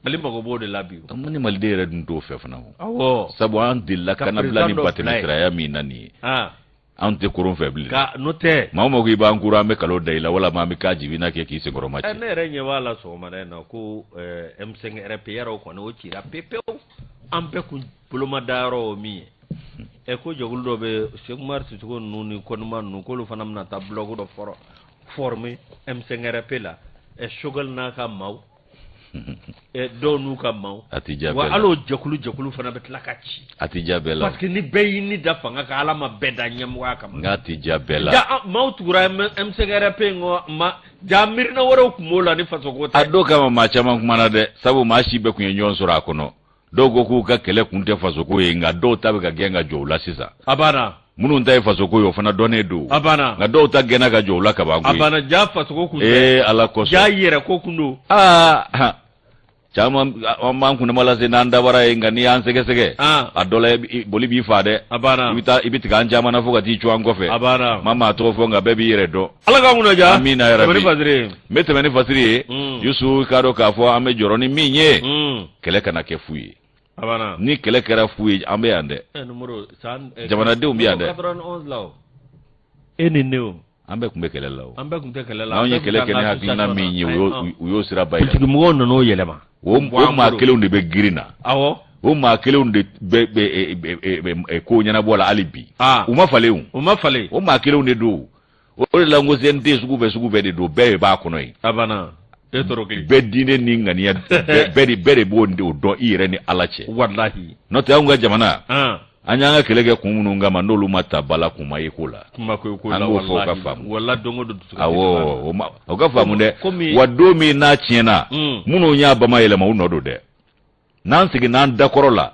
Mali mago b'o de la bi
o ni maliden yɛrɛ dun t'o fɛ fana
o awɔ
sabu an delila kannabila ni batɛmɛsiraya min na nin ye anw tɛ koron fɛ bilen
ka n'o tɛ
maa o maa ko i b'an koron an bɛ kalo da i la walama an bɛ ka jibina kɛ k'i senkɔrɔma
cɛ ne yɛrɛ ɲɛ b'a la sɔgɔmada in na ko M5 RP yɛrɛ o kɔni o cira pewu pewu an bɛɛ kun boloma dayɔrɔ o min ye ɛ ko jɛkulu dɔ bɛ Seku Umaru Sisoko ninnu ni Kɔnima ninnu k'olu fana bɛna taa bloc dɔ former M5 RP la ɛ Choguel n'a ka maaw dɔw n'u ka maaw
a tɛ diya
wa hali o jɛkulu jɛkulu fana bɛ tila ka ci
a tɛ diya bɛɛ la
parce que ni bɛɛ y'i ni da fanga kan Ala ma bɛɛ da ɲɛmɔgɔya kama
nka a tɛ diya bɛɛ la
ja maaw tugura M5 RP in kɔ ma ja miirina wɛrɛw tun b'o la ni fasoko
tɛ a don kama maa caman kumana dɛ sabu maa si bɛɛ tun ye ɲɔgɔn sɔrɔ a kɔnɔ dɔw ko k'u ka kɛlɛ kun tɛ fasoko ye nka dɔw ta bɛ ka gɛn ka jɔ u la sisan
a banna
minnu ta ye fasoko ye o fana dɔnnen don
a banna
nka dɔw ta gɛnna ka jɔ u la kaban
koyi a banna ja fasoko kun
tɛ ee ala kosɔn
ja yɛrɛ ko kun don
aa caman an b'an kundama lase n'an dabara ye nka n'i y'an sɛgɛsɛgɛ a dɔ la boli b'i fa dɛ
a banna
i bɛ taa i bɛ tigɛ an caman na fo ka t'i cun an kɔfɛ
a banna
ma maa tɔgɔ fɔ nka bɛɛ b'i yɛrɛ dɔn
ala k'an kunna
diya amiina
yarabi tɛmɛ ni fasiri ye
n bɛ tɛmɛ ni fasiri ye Yusu k'a dɔn k'a fɔ an bɛ jɔrɔ ni min ye kɛlɛ kana kɛ fu ye ni kɛlɛ kɛra fu ye an bɛ yan dɛ jamanadenw bɛ yan dɛ
e ni ne o
an bɛɛ tun bɛ kɛlɛ la o
an bɛɛ tun tɛ kɛlɛ la
anw ye kɛlɛ kɛ ni hakilina min ye u y'o sira ba
politikimɔgɔw nana o yɛlɛma
o maa kelenw de bɛ girin na
awɔ
o maa kelenw de bɛ ko ɲɛnabɔ la hali bi u ma falen
u ma falen
o maa kelenw de don o de la n ko CNT sugu bɛɛ sugu bɛɛ de don bɛɛ de b'a kɔnɔ yen
a banna e tɔrɔ kelen
bɛɛ diinɛ ni ŋaniya bɛɛ de bɛɛ de b'o dɔn i yɛrɛ ni Ala cɛ
walahi
n'o tɛ anw ka jamana an y'an ka kɛlɛ kɛ kun minnu kama n'olu ma ta ba la kun ma ye ko la
kun ma ko
la an k'o fɔ o ka faamu
walahi don o don dusu
awɔ o ma o ka faamu dɛ wa don min n'a tiɲɛna minnu y'a bamayɛlɛma u nɔ don dɛ n'an seginna an dakɔrɔ la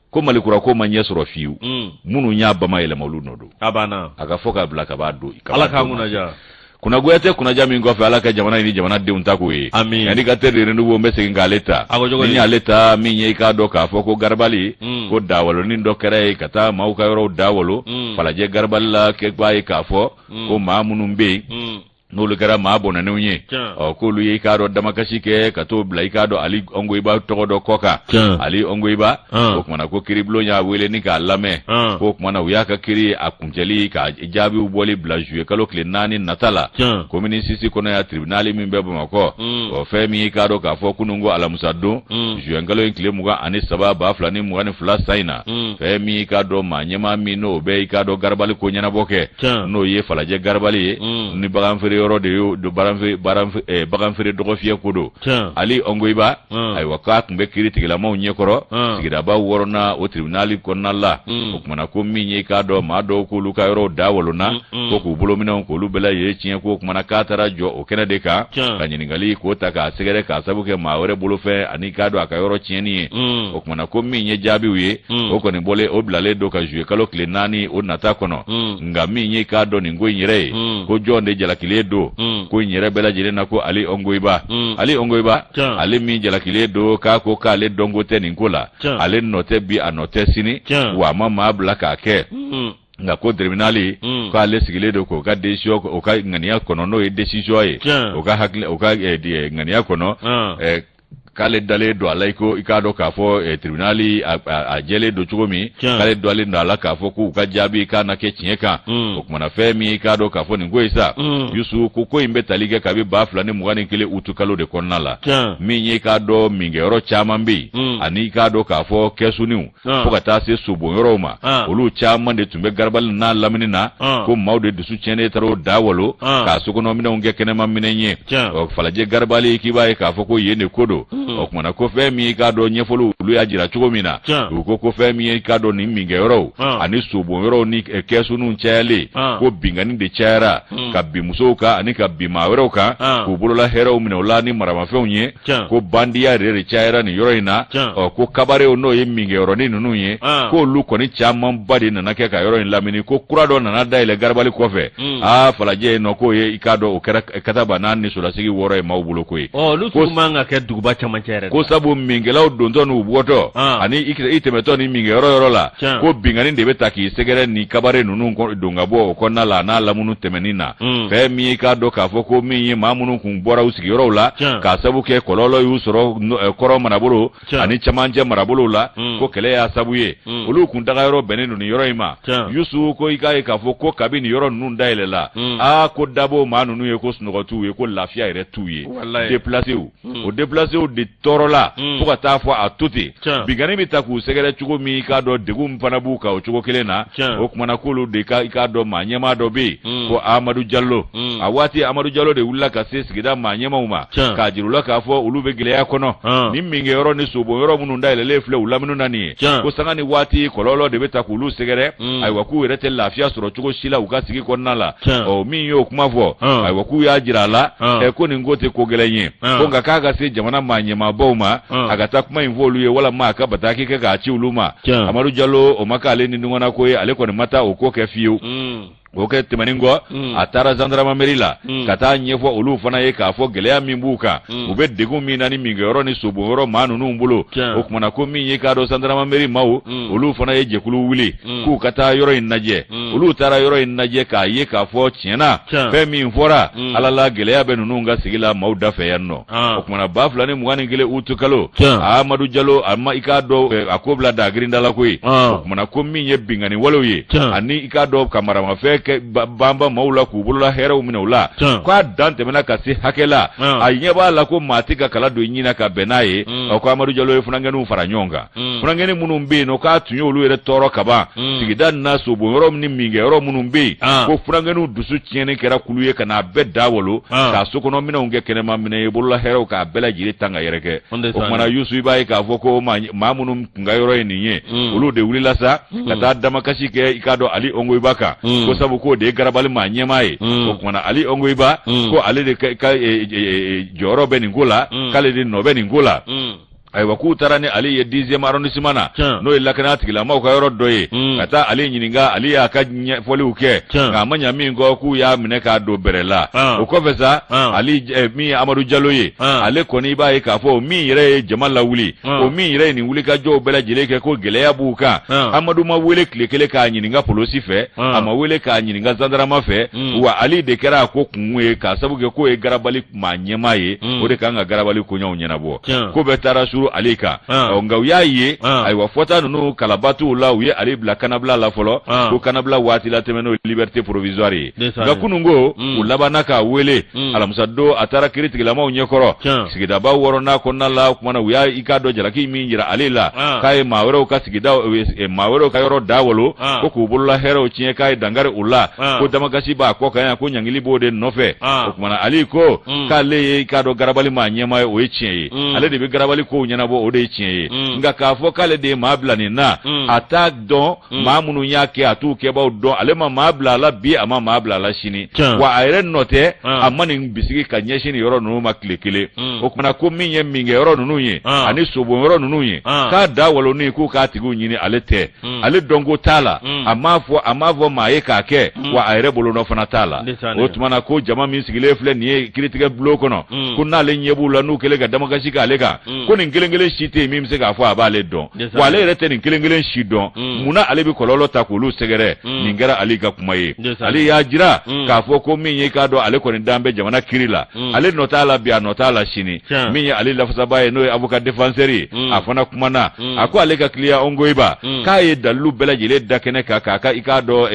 ko malikura ko ma ɲɛ sɔrɔ fiyewu minnu y'a bamayɛlɛma olu nɔ don
a banna
a ka fɔ k'a bila ka b'a don
ala k'an kunna diya
kunnagoya tɛ kunnaja min kɔfɛ ala ka jamana in ni jamanadenw ta k'o ye
Amiin.
Indicateur du renouveau n bɛ segin k'ale ta
A ko cogo di?
ni y'ale ta min ye i k'a dɔn k'a fɔ ko garabali ko dawalonin dɔ kɛra yen ka taa maaw ka yɔrɔw dawalo falajɛ garabali la kɛ b'a ye k'a fɔ ko maa minnu bɛ yen N'olu kɛra maa bɔnɛnenw ye, ɔ k'olu ye i k'a dɔn damakasi kɛ ka t'o bila i k'a dɔn Ali Ongoyiba tɔgɔ dɔ kɔ kan. Ali Ongoyiba, o kumana ko kiiribulon y'a wele ni k'a lamɛn, k'o kumana u y'a ka kiiri a kuncɛli ka jaabiw bɔli bila juillet kalo tile 4 nata la, commune six kɔnɔ yan, tribunal min bɛ Bamakɔ. Ɔ fɛn min i k'a dɔn k'a fɔ kunun ko alamisa don, juin kalo in tile 23 2022 san in na, fɛn min i k'a dɔn maa ɲɛmaa min n'o bɛ i k'a dɔn garabali ko ɲɛnabɔ kɛ, n'o ye Falajɛ garabali ye, ni bagan feere yɔrɔ de y'o don, bagan feere dɔgɔfiyɛ ko don, Ali Ongoyiba, ayiwa k'a tun bɛ kiiri tigilamaw ɲɛkɔrɔ sigidaba wɔɔrɔnan o tribunal kɔnɔna la. O kumana ko min ye i k'a dɔn maa dɔw k'olu ka yɔrɔw da walonna, ko k'u bolominɛnw k'olu bɛɛ lajɛlen tiɲɛ, k'o kumana k'a taara jɔ o kɛnɛ de kan ka ɲininkali k'o ta k'a sɛgɛrɛ k'a sabu kɛ maa wɛrɛ bolofɛn ani k'a dɔn a ka yɔrɔ tiɲɛni ye. O kumana ko min ye jaabiw ye, o kɔni bɔlen o bilalen don ka juillet kalo tile 4 o nata kɔnɔ. Nka min ye k'a dɔn nin ko in yɛrɛ ye, ko jɔn de jalakilen don ko in yɛrɛ bɛɛ lajɛlen na? Ko Ali Ongoyiba. Ali Ongoyiba, ale min jalakilen don, k'a ko k'ale dɔnko tɛ nin ko la, ale nɔ tɛ bi, a nɔ tɛ sini, wa a ma maa bila k'a kɛ. Nka ko tribunal k'ale sigilen don k'o ka décision, o ka ŋaniya kɔnɔ, n'o ye décision ye, o ka hakili, o ka ŋaniya kɔnɔ, k'ale dalen don a la, i ko i k'a dɔn k'a fɔ tribunal a jɛlen don cogo min, k'ale dalen don a la k'a fɔ k'u ka jaabi k'a na kɛ tiɲɛ kan. O kumana fɛn min i k'a dɔn k'a fɔ nin ko ye sa, Yusu, ko in bɛ tali kɛ kabi 2021 utu kalo de kɔnɔna la. Min ye i k'a dɔn minkɛyɔrɔ caman bɛ yen, ani i k'a dɔn k'a fɔ kɛsuniw, fo ka taa se sobon yɔrɔw ma, olu caman de tun bɛ garabali n'a lamini na, ko maaw de dusu tiɲɛnen taara o da walo k'a sokɔnɔminɛnw kɛ kɛnɛma minɛn ye. Falajɛ garabali, k'i b'a ye k'a fɔ ko yen de ko don. O kumana ko fɛn min i k'a dɔn ɲɛfɔliw olu y'a jira cogo min na, u ko fɛn min ye i k'a dɔn nin minkɛyɔrɔw ani sobon yɔrɔw ni kɛsuniw cayalen, ko binkanni de cayara ka bin musow kan ani ka bin maa wɛrɛw kan, k'u bolola hɛrɛw minɛ u la ni maramafɛnw ye, ko bandiya yɛrɛ de cayara nin yɔrɔ in na. Ɔ ko kabarew, n'o ye minkɛyɔrɔnin ninnu ye, k'olu kɔni camanba de nana kɛ ka yɔrɔ in lamini, ko kura dɔ nana dayɛlɛ garabali kɔfɛ, aa Falajɛ yen nɔ, k'o ye i k'a dɔn o kɛra kataba n'a ni solasigi wɔɔrɔ ye maaw bolo ko ye.
Olu sugu man ka kɛ duguba camancɛ yɛrɛ.
Ko sabu minkɛlaw dontɔ n'u bɔtɔ ani i tɛmɛtɔ ni minkɛyɔrɔ yɔrɔ la, ko binkanni de bɛ ta k'i sɛgɛrɛ ni kabare ninnu don ka bɔ o kɔnɔna la n'a lamunu tɛmɛni na. Fɛn min ye k'a dɔn k'a fɔ ko min ye maa minnu kun bɔra u sigiyɔrɔw la k'a sabu kɛ kɔlɔlɔ y'u sɔrɔ kɔrɔn marabolo ani camancɛ marabolow la, ko kɛlɛ y'a sabu ye, olu kun taga yɔrɔ bɛnnen don nin yɔrɔ in ma. Yusu, ko i k'a ye k'a fɔ ko kabi nin yɔrɔ ninnu dayɛlɛla, aa ko dabo maa ninnu ye, ko sunɔgɔ t'u ye, ko lafiya yɛrɛ t'u ye. Déplacéw, o déplacéw de tɔɔrɔla fo ka taa fɔ a to ten, binkanni bɛ ta k'u sɛgɛrɛ cogo min, i k'a dɔn degun fana b'u kan o cogo kelen na. O kumana k'olu de ka i k'a dɔn maa ɲɛmaa dɔ bɛ yen ko Amadu Jalo. A waati Amadu Jalo de wulila ka se sigida maa ɲɛmaaw ma k'a jira u la k'a fɔ olu bɛ gɛlɛya kɔnɔ, ni minkɛyɔrɔ ni sobon yɔrɔ minnu dayɛlɛlen filɛ u lamini na nin ye, ko sanga ni waati kɔlɔlɔ de bɛ ta k'olu sɛgɛrɛ. Ayiwa, k'u yɛrɛ tɛ lafiya sɔrɔ cogo si la u ka sigi kɔnɔna la. Ɔ min y'o kuma fɔ, ayiwa k'u y'a jira a la ko nin ko tɛ ko gɛlɛn ye, ko nka k'a ka se jamana maa ɲɛmaabaw ma, a ka taa kuma in fɔ olu ye walima a ka bataki kɛ k'a ci olu ma. Amadu Jalo, o ma k'ale ni ɲɔgɔnna ko ye, ale kɔni ma taa o ko kɛ fiyewu. O kɛ tɛmɛnen kɔ, a taara gendarmerie la ka taa ɲɛfɔ olu fana ye k'a fɔ gɛlɛya min b'u kan, u bɛ degun min na ni minkɛyɔrɔ ni sobonyɔrɔ maa ninnu bolo. O kumana ko min ye k'a dɔn gendarmerie maaw, olu fana ye jɛkulu wuli k'u ka taa yɔrɔ in lajɛ. Olu taara yɔrɔ in lajɛ k'a ye k'a fɔ tiɲɛna, fɛn min fɔra, Ala la gɛlɛya bɛ ninnu ka sigi la maaw da fɛ yan nɔ. O kumana 2021 utu kalo, Amadu Jalo a ma i k'a dɔn a ko bila dagirinda la koyi. O kumana ko min ye binkanni walew ye ani i k'a dɔn ka maramafɛn kɛ banba maaw la k'u bolola hɛrɛw minɛ u la, k'a dan tɛmɛna ka se hakɛ la, a ɲɛ b'a la ko maa tɛ ka kala don i ɲin na ka bɛn n'a ye. Ɔ ko Amadu Jalo ye funankɛninw fara ɲɔgɔn kan, funankɛnin minnu bɛ yen nɔ k'a tun y'olu yɛrɛ tɔɔrɔ kaban sigida na, sobon yɔrɔ ni minkɛyɔrɔ minnu bɛ yen, ko funankɛninw dusu tiɲɛni kɛra kulu ye ka n'a bɛɛ da walo, k'a sokɔnɔ minɛnw kɛ kɛnɛma minɛn ye, bolola hɛrɛw k'a bɛɛ lajɛlen tan ka yɛrɛkɛ. O kumana Yusu, i b'a ye k'a fɔ ko maa minnu kun ka yɔrɔ ye nin ye, olu de wulila sa ka taa damakasi kɛ i k'a dɔn Ali Ongoyiba kan, ko sabu k'o de ye garabali maa ɲɛmaa ye. O kumana Ali Ongoyiba ko ale de ka jɔyɔrɔ bɛ nin ko la, k'ale de nɔ bɛ nin ko la. Ayiwa, k'u taara ni Ali ye 10e arrondissement na, n'o ye lakana tigilamaaw ka yɔrɔ dɔ ye, ka taa Ali ɲininka. Ali y'a ka ɲɛfɔliw kɛ, nka a ma ɲa min kɔ, k'u y'a minɛ k'a don bɛrɛ la. O kɔfɛ sa, Ali min ye Amadu Jalo ye, ale kɔni i b'a ye k'a fɔ min yɛrɛ ye jama lawuli, o min yɛrɛ ye nin wulikajɔw bɛɛ lajɛlen kɛ, ko gɛlɛya b'u kan. Amadu ma wele tile kelen k'a ɲininka polosi fɛ, a ma wele k'a ɲininka zandarama fɛ. Wa Ali de kɛra a ko kun ye, k'a sabu kɛ k'o ye garabali maa ɲɛmaa ye, o de kan ka garabali koɲɛw ɲɛnabɔ. Ko bɛɛ taara suru Ali kan. Nka u y'a ye, ayiwa, fɔta ninnu kalaba t'u la, u ye Ali bila kanabila la fɔlɔ, ko kanabila waati la tɛmɛ, n'o ye liberté provisoire ye. Nka kunun ko u labanna k'a wele alamisa don, a taara kiri tigilamaw ɲɛkɔrɔ sigidaba wɔɔrɔnan kɔnɔna la. O tuma na, u y'a i k'a dɔn jalaki min jira ale la, k'a ye maa wɛrɛw ka sigida, maa wɛrɛw ka yɔrɔ da wolo, ko k'u bolola hɛrɛw tiɲɛ, k'a ye dankari u la, ko damakasi b'a kɔ kan yan, ko ɲangili b'o de nɔfɛ. O tuma na, Ali ko k'ale ye i k'a dɔn garabali maa ɲɛmaa ye, o ye tiɲɛ ye. Ale de bɛ garabali kow ɲɛnabɔ, o de ye tiɲɛ ye. Nka k'a fɔ k'ale de ye maa bila nin na, a t'a dɔn maa minnu y'a kɛ, a t'u kɛbaaw dɔn. Ale ma maa bila a la bi, a ma maa bila a la sini, wa a yɛrɛ nɔ tɛ. A ma nin bisigi ka ɲɛsin nin yɔrɔ ninnu ma tile kelen. O tuma na, ko min ye minkɛ yɔrɔ ninnu ye ani sobon yɔrɔ ninnu ye, k'a da waloni, k'u k'a tigiw ɲini, ale tɛ. Ale dɔnko t'a la, a m'a fɔ maa ye k'a kɛ, wa a yɛrɛ bolonɔ fana t'a la. O tuma na, ko jama min sigilen filɛ nin ye kiiritigɛ bulon kɔnɔ, ko n'ale ɲɛ b'u la, n'u kɛlen ka damakasi k'ale kan, ko nin kelen kelen si tɛ yen min bɛ se k'a fɔ a b'ale dɔn, wa ale yɛrɛ tɛ nin kelen kelen si dɔn. Munna ale bɛ kɔlɔlɔ ta k'olu sɛgɛrɛ? Nin kɛra Ali ka kuma ye. Ale y'a jira k'a fɔ ko min ye k'a dɔn, ale kɔni dan bɛ jamana kiri la, ale nɔ t'a la bi, a nɔ t'a la sini. Min ye ale lafasabaa ye, n'o ye avocat défenseur ye, a fana kumana. A ko ale ka client Ongoyiba, k'a ye dalilu bɛɛ lajɛlen da kɛnɛ kan, k'a ka i k'a dɔn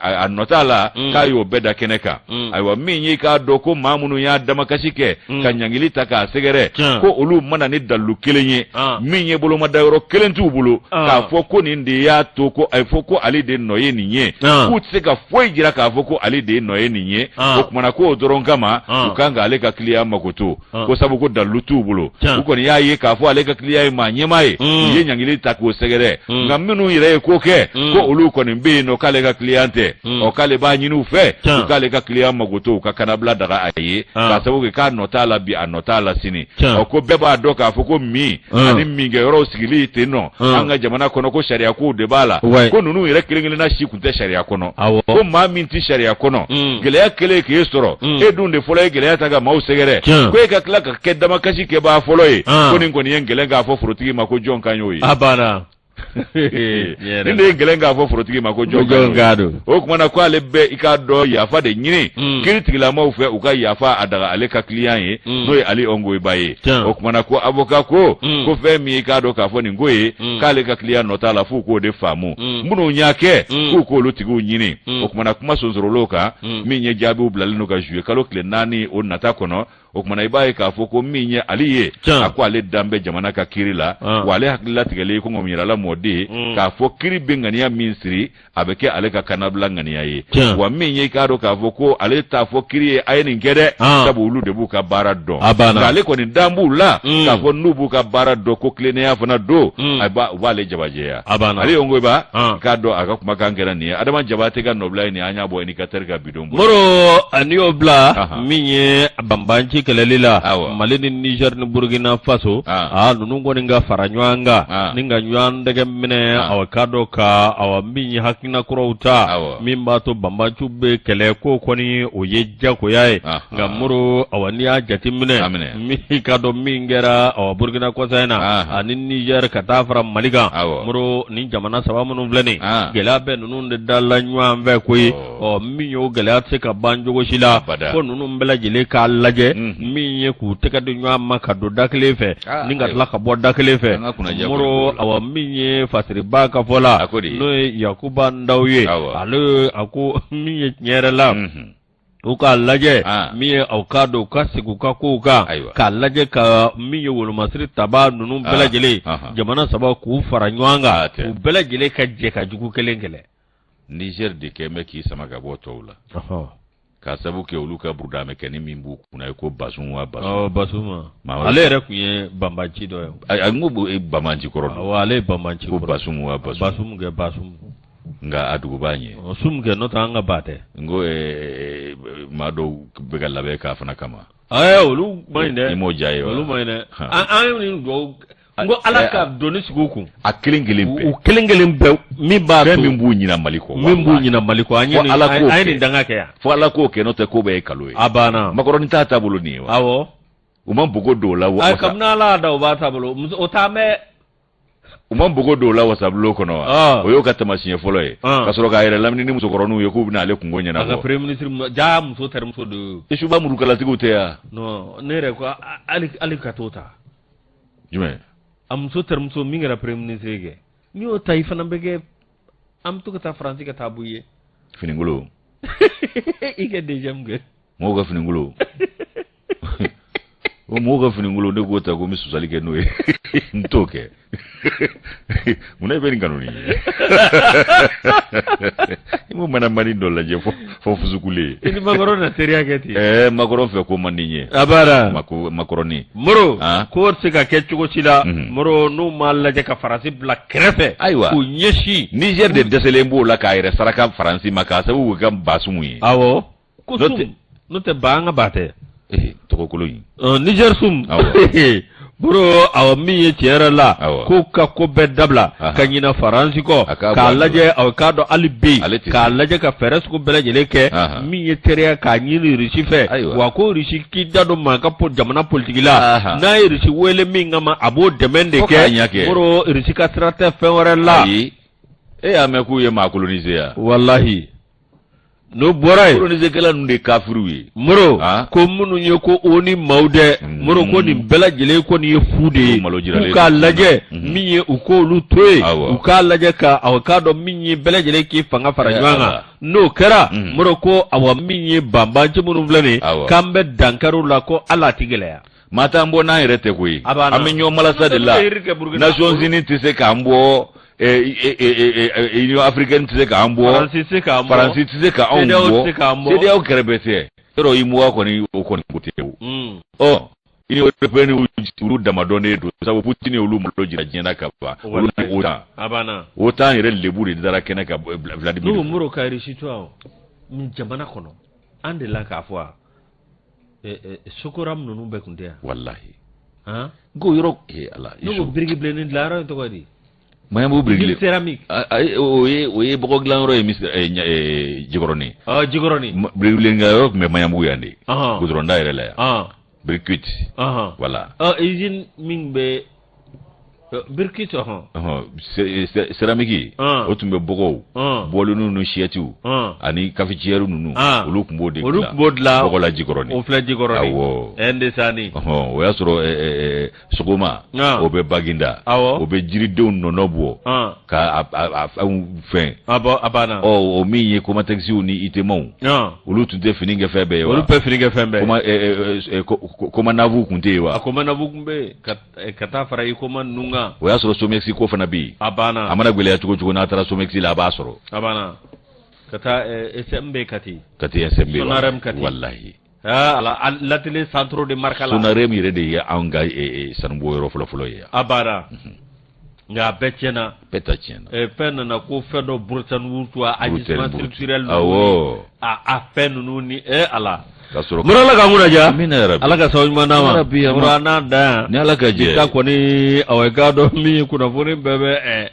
a nɔ t'a la, k'a y'o bɛɛ da kɛnɛ kan. Ayiwa, min ye k'a dɔn ko maa minnu y'a damakasi kɛ ka ɲangili ta k'a sɛgɛrɛ, ko olu ma na ni dalilu kelen ye, min ye bolomadayɔrɔ kelen t'u bolo k'a fɔ ko nin de y'a to ko a fɔ ko ale de nɔ ye nin ye. K'u tɛ se ka foyi jira k'a fɔ ko ale de nɔ ye nin ye. O tuma na, k'o dɔrɔn kama, u kan k'ale ka client makoto, ko sabu ko dalilu t'u bolo. U kɔni y'a ye k'a fɔ ale ka client ye maa ɲɛmaa ye, u ye ɲangili ta k'o sɛgɛrɛ. Nka minnu yɛrɛ ye ko kɛ, ko olu kɔni bɛ yen nɔ, k'ale ka client tɛ. Ɔ, k'ale b'a ɲini u fɛ, u k'ale ka client makoto, u ka kanabila daga a ye, k'a sababu kɛ k'a nɔ t'a la bi, a nɔ t'a la sini. Ɔ, ko bɛɛ b'a dɔn k'a fɔ ko min ani minkɛyɔrɔw sigili ten nɔ an ka jamana kɔnɔ, ko sariya kow de b'a la. Ko ninnu yɛrɛ kelen kelenna si tun tɛ sariya kɔnɔ. Ko maa min tɛ sariya kɔnɔ, gɛlɛya kɛlen k'e sɔrɔ, e dun de fɔlɔ ye gɛlɛya ta ka maaw sɛgɛrɛ, ko e ka tila ka kɛ damakasi kɛbaa fɔlɔ ye, ko nin kɔni ye gɛlɛn k'a fɔ forotigi ma ko jɔn kan y'o ye.
A banna.
Nin de ye gɛlɛn k'a fɔ forotigi ma ko jɔn kan don. O tuma na, ko ale bɛ i k'a dɔn yafa de ɲini kiri tigilamaw fɛ, u ka yafa a daga ale ka client ye, n'o ye Ali Ongoyiba ye. O tuma na, ko avocat ko ko fɛn min ye k'a dɔn k'a fɔ nin ko ye, k'ale ka client nɔ t'a la, f'u k'o de faamu. Minnu y'a kɛ, k'u k'olu tigiw ɲini. O tuma na, kuma sonsorol'o kan, min ye jaabiw bilalen don ka juillet kalo tile 4 o nata kɔnɔ. O tuma na, i b'a ye k'a fɔ ko min ye Ali ye, a ko ale dan bɛ jamana ka kiri la, wa ale hakilila tigɛlen ko ŋɔmiyirala mɔden, k'a fɔ kiri bɛ ŋaniya min siri, a bɛ kɛ ale ka kannabila ŋaniya ye. Wa min ye k'a dɔn k'a fɔ ko ale t'a fɔ kiri ye a ye nin kɛ dɛ, sabu olu de b'u ka baara dɔn. Nka ale kɔni dan b'u la k'a fɔ n'u b'u ka baara dɔn, ko tilennenya fana don, u b'ale jabajɛya. Ale Ongoyiba, k'a dɔn a ka kumakan kɛra nin ye. Adama Jabate ka nɔbila ye nin ye, an y'a bɔ Indicateur ka bidon bolo.
Moro, n'i y'o bila min ye banbanci kɛlɛli la, Mali ni Niger ni Burkina Faso, aa, ninnu kɔni ka fara ɲɔgɔn kan ni ka ɲɔgɔn tɛgɛ minɛ, awa, k'a dɔn ka, awa, min ye hakilina kuraw ta min b'a to banbanciw bɛ kɛlɛ, ko kɔni o ye jagoya ye. Nka Moro, awa, n'i y'a jateminɛ, min k'a dɔn min kɛra, awa, Burkina kɔsa in na ani Niger ka taa fara Mali kan, Moro, nin jamana saba minnu filɛ nin, gɛlɛya bɛ ninnu de da la ɲɔgɔn fɛ koyi. Ɔ, min y'o gɛlɛya tɛ se ka ban cogo si la fo ninnu bɛɛ lajɛlen k'a lajɛ min ye k'u tɛgɛ di ɲɔgɔn ma ka don da kelen fɛ ni ka tila ka bɔ da kelen fɛ. Moro, awa, min ye fasiriba ka fɔ la, n'o ye Yakuba Ndaw ye, ale a ko min ye tiɲɛ yɛrɛ la, u k'a lajɛ min ye aw k'a dɔn u ka segin u ka kow kan, k'a lajɛ ka min ye wolomasiri tabaa ninnu bɛɛ lajɛlen, jamana saba k'u fara ɲɔgɔn kan, u bɛɛ lajɛlen ka jɛ ka jugu kelen kɛlɛ.
Niger de kɛ bɛ k'i sama ka bɔ tɔw la, k'a sabu kɛ olu ka burudamɛkɛni min b'u kunna ye ko Bazum wa
Bazum. Bazum, ale yɛrɛ tun ye banbanci dɔ
ye. A n ko banbanci kɔrɔ
don. Ale ye banbanci
ko Bazum wa Bazum.
Bazum kɛ Bazum.
Nka a dugu b'a ɲɛ.
Su kɛ n'o tɛ an ka ba tɛ.
N ko maa dɔw bɛ ka labɛn k'a fana kama.
Ɛɛ olu man ɲi dɛ.
I m'o diya ye
wa? Olu man ɲi dɛ. An ye nin dugawu n ko Ala ka doni sigi u kun.
A kelen kelen bɛɛ.
U kelen kelen bɛɛ min b'a
to. Fɛn min b'u ɲina Mali kɔ.
Min b'u ɲina Mali kɔ an ye nin an ye nin danga kɛ yan.
Fo Ala k'o kɛ n'o tɛ ko bɛɛ ye kalo ye.
A banna.
Makɔrɔni t'a taabolo nin ye wa?
Awɔ.
U ma npogo don o la
wa? Kabini Ala y'a da o b'a taabolo o t'an bɛɛ.
U ma npogo don o la wasabulon kɔnɔ wa?
Ah.
O y'o ka taamasiyɛn fɔlɔ ye.
Ah.
Ka sɔrɔ k'a yɛrɛ lamini ni musokɔrɔninw ye k'u bɛna ale kunko ɲɛnabɔ.
A ka premier ministre jaa muso terimuso de y'o
ye. Isuba murukalatigiw tɛ yan.
Non ne yɛrɛ ko hali ka t'o ta.
Jumɛn?
A muso terimuso min kɛra premier ministre ye kɛ. N'i y'o ta i fana bɛ kɛ an bɛ to ka taa Faransi ka taa bɔ i ye.
Finikolon.
I kɛ DGM kɛ.
Mɔgɔw ka finikolon. O mɔgɔw ka finikolon ne k'o ta ko n bɛ susali kɛ n'o ye n t'o kɛ munna i bɛ nin kanu nin ye i m'o manamani dɔ lajɛ fo fusukule
ye i ni Makɔrɔ na teriya kɛ ten
ɛɛ Makɔrɔ fɛ ko man di n ye
abada
Makɔrɔni
Moro ko tɛ se ka kɛ cogo si la Moro n'u m'a lajɛ ka Faransi bila kɛrɛfɛ
ayiwa
k'u ɲɛsin
Niger de dɛsɛlen b'o la k'a yɛrɛ saraka Faransi ma k'a sababu kɛ Basumu ye
awɔ ko sum n'o tɛ ba an ka ba tɛ
tɔgɔkolo in
Niger sum Moro awɔ min ye tiɲɛ yɛrɛ la k'u ka ko bɛɛ dabila ka ɲina Faransi kɔ k'a lajɛ aw k'a dɔn hali bi k'a lajɛ ka fɛɛrɛ sugu bɛɛ lajɛlen kɛ min ye teriya k'a ɲini Irisi fɛ wa ko Irisi k'i da don maa ka jamana politiki la n'a ye Irisi wele min kama a b'o dɛmɛ de kɛ Moro Irisi ka sira tɛ fɛn wɛrɛ la
e y'a mɛn k'u ye maa coloniser yan
walahi n'o bɔra yen
coloniser-kɛla ninnu de ye kafiriw ye
Moro ko minnu ye ko o ni maaw dɛ mm. Moro ko nin bɛɛ lajɛlen kɔni ye fu de ye k'u k'a lajɛ mm-hmm. min ye u k'olu to yen u k'a lajɛ ka aw k'a dɔn min ye bɛɛ lajɛlen k'i fanga fara ɲɔgɔn kan n'o kɛra mm. Moro ko awa min ye banbanci minnu filɛ nin ye k'an bɛ dankari u la ko ala ti gɛlɛya
maa t'an bɔ n'an yɛrɛ tɛ koyi an bɛ ɲɔgɔn malasa de la Nations Unies tɛ se k'an bɔ Union africaine tɛ se k'an bɔ
Faransi tɛ se k'an bɔ
Faransi tɛ se k'anw bɔ CEDEAO kɛrɛfɛ tɛ yɔrɔ UEMOA kɔni o kɔni ko tɛ o ɔ Union européenne olu damadɔnnen don sabu Poutine olu malo jira diɲɛ na ka ban olu ni OTAN OTAN yɛrɛ lebu de dara kɛnɛ kan Vladimir
n'o Moro ka Russie to yan nin jamana kɔnɔ an delila k'a fɔ wa Sokoram ninnu bɛɛ tun tɛ yan
walahi n ko yɔrɔ ala
ne ko biriki bilenni dilan yɔrɔ in tɔgɔ di
Maɲanbugu biriki
céramique
o ye o ye bɔgɔ dilan yɔrɔ ye Jikɔrɔni
Jikɔrɔni
biriki bilenni yɔrɔ tun bɛ Maɲanbugu yan de goudron da yɛrɛ la yan brique cuite voilà
usine min bɛ brique cuite
ɔhɔn céramique o tun bɛ bɔgɔw bɔliniw ni siyɛtiw ani cafetière ninnu olu tun b'o de
olu tun b'o dilan
bɔgɔ la Jikɔrɔni
o filɛ Jikɔrɔni
awɔ
ɛndesani
ɔhɔn o y'a sɔrɔ Sogoma o bɛ Baginda o bɛ jiridenw nɔnɔ bɔ ka a fɛnw fɛn
a banna
ɔ o min ye Comatexw ni Itemaw olu tun tɛ fini kɛ fɛn bɛɛ ye
wa olu bɛɛ fini kɛ fɛn bɛɛ
Comanav tun tɛ yen wa
a Comanav tun bɛ yen ka taa fara Huicoma ninnu kan
o y'a sɔrɔ Somex ko fana bɛ yen
a banna
a mana gɛlɛya cogo cogo n'a taara Somex la a b'a sɔrɔ
a banna ka taa SMB Kati
Kati SMB
Sonarem Kati
walahi
aa l'atelier central de Markala
Sonarem yɛrɛ de ye anw ka sanubɔ yɔrɔ fɔlɔ-fɔlɔ ye
a banna nka a bɛɛ tiɲɛna
bɛɛ ta tiɲɛna
fɛn nana ko fɛn dɔ Bretton Woods ajustement structurel
awɔ
a fɛn ninnu ni ala
ka sɔrɔ
Moro ala k'an kunna diya
amina yarabi
ala ka sababu ɲuman d'an ma Moro an n'a dan yan
ni ala ka jɛ
bi ta kɔni awɔ i k'a dɔn min ye kunnafoni bɛɛ bɛ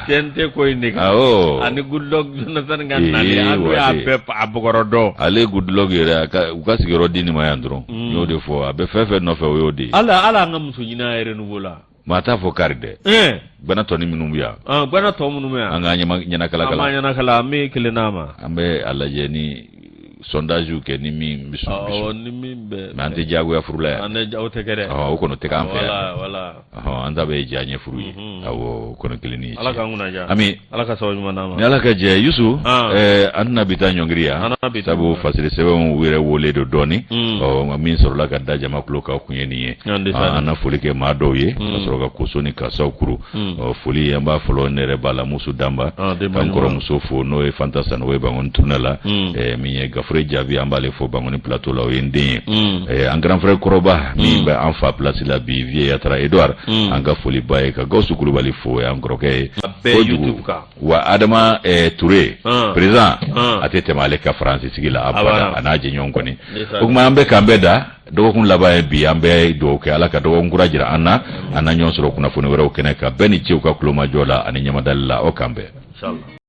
CNT ko in de kan
awɔ
ani Goodluck Jonathan ka nali an dun y'a bɛɛ a bɔgɔrɔ dɔn
ale Goodluck yɛrɛ u ka sigiyɔrɔ di nin ma yan dɔrɔn n y'o de fɔ a bɛ fɛn fɛn nɔfɛ o y'o de ye
ala ala an ka muso ɲini a renouveau la
maa t'a fɔ kari dɛ gbana tɔni minnu bɛ yan
gbana tɔ minnu bɛ yan
an k'an ɲɛnakalakala
an b'an ɲɛnakala an bɛ kelen d'a ma
an bɛ a lajɛ ni sondage kɛ ni min bɛ sɔn
awɔ ni min bɛ
mais an tɛ diyagoya furu la yan
an tɛ o tɛ kɛ dɛ
o kɔni tɛ k'an fɛ yan
voilà
an ta bɛ ye diya ɲɛ furu ye awɔ o kɔni kelen ni
ala k'an kunna diya
ami
ala ka sababu ɲuman d'an ma
ni ala ka jɛ Yusu an tɛna bi ta ɲɔngiri yan sabu fasiri sɛbɛnw yɛrɛ wolen don dɔɔni ɔ min sɔrɔla ka da jama tulo kan kun ye nin ye an na foli kɛ maa dɔw ye ka sɔrɔ ka koso ni kasaw kuru ɔ foli an b'a fɔlɔ ne yɛrɛ b'a la Musu Danba k'an kɔrɔmuso fo n'o ye Fanta Sanogo ye Bankoni tournée la min ye Gafu Fure Jaabi, an b'ale fo Bankoni Plateau la, o ye n den ye. An grand frère kɔrɔba min bɛ an fa place la bi, Vieux Yatara Edouard, an ka foli b'a ye. Ka Gawusu Kulubali fo, o y'an kɔrɔkɛ ye kojugu. Wa Adama Ture président, a tɛ tɛmɛ ale ka Faransi sigi la abada, a n'a jɛɲɔgɔn kɔni. O tuma an bɛ k'an bɛɛ da dɔgɔkun laban ye bi, an bɛ dugawu kɛ Ala ka dɔgɔkun kura jira an na, an na ɲɔgɔn sɔrɔ kunnafoni wɛrɛw kɛnɛ kan. Bɛɛ ni ce u ka tulomajɔ la ani ɲɛmadali la. Aw k'an bɛn.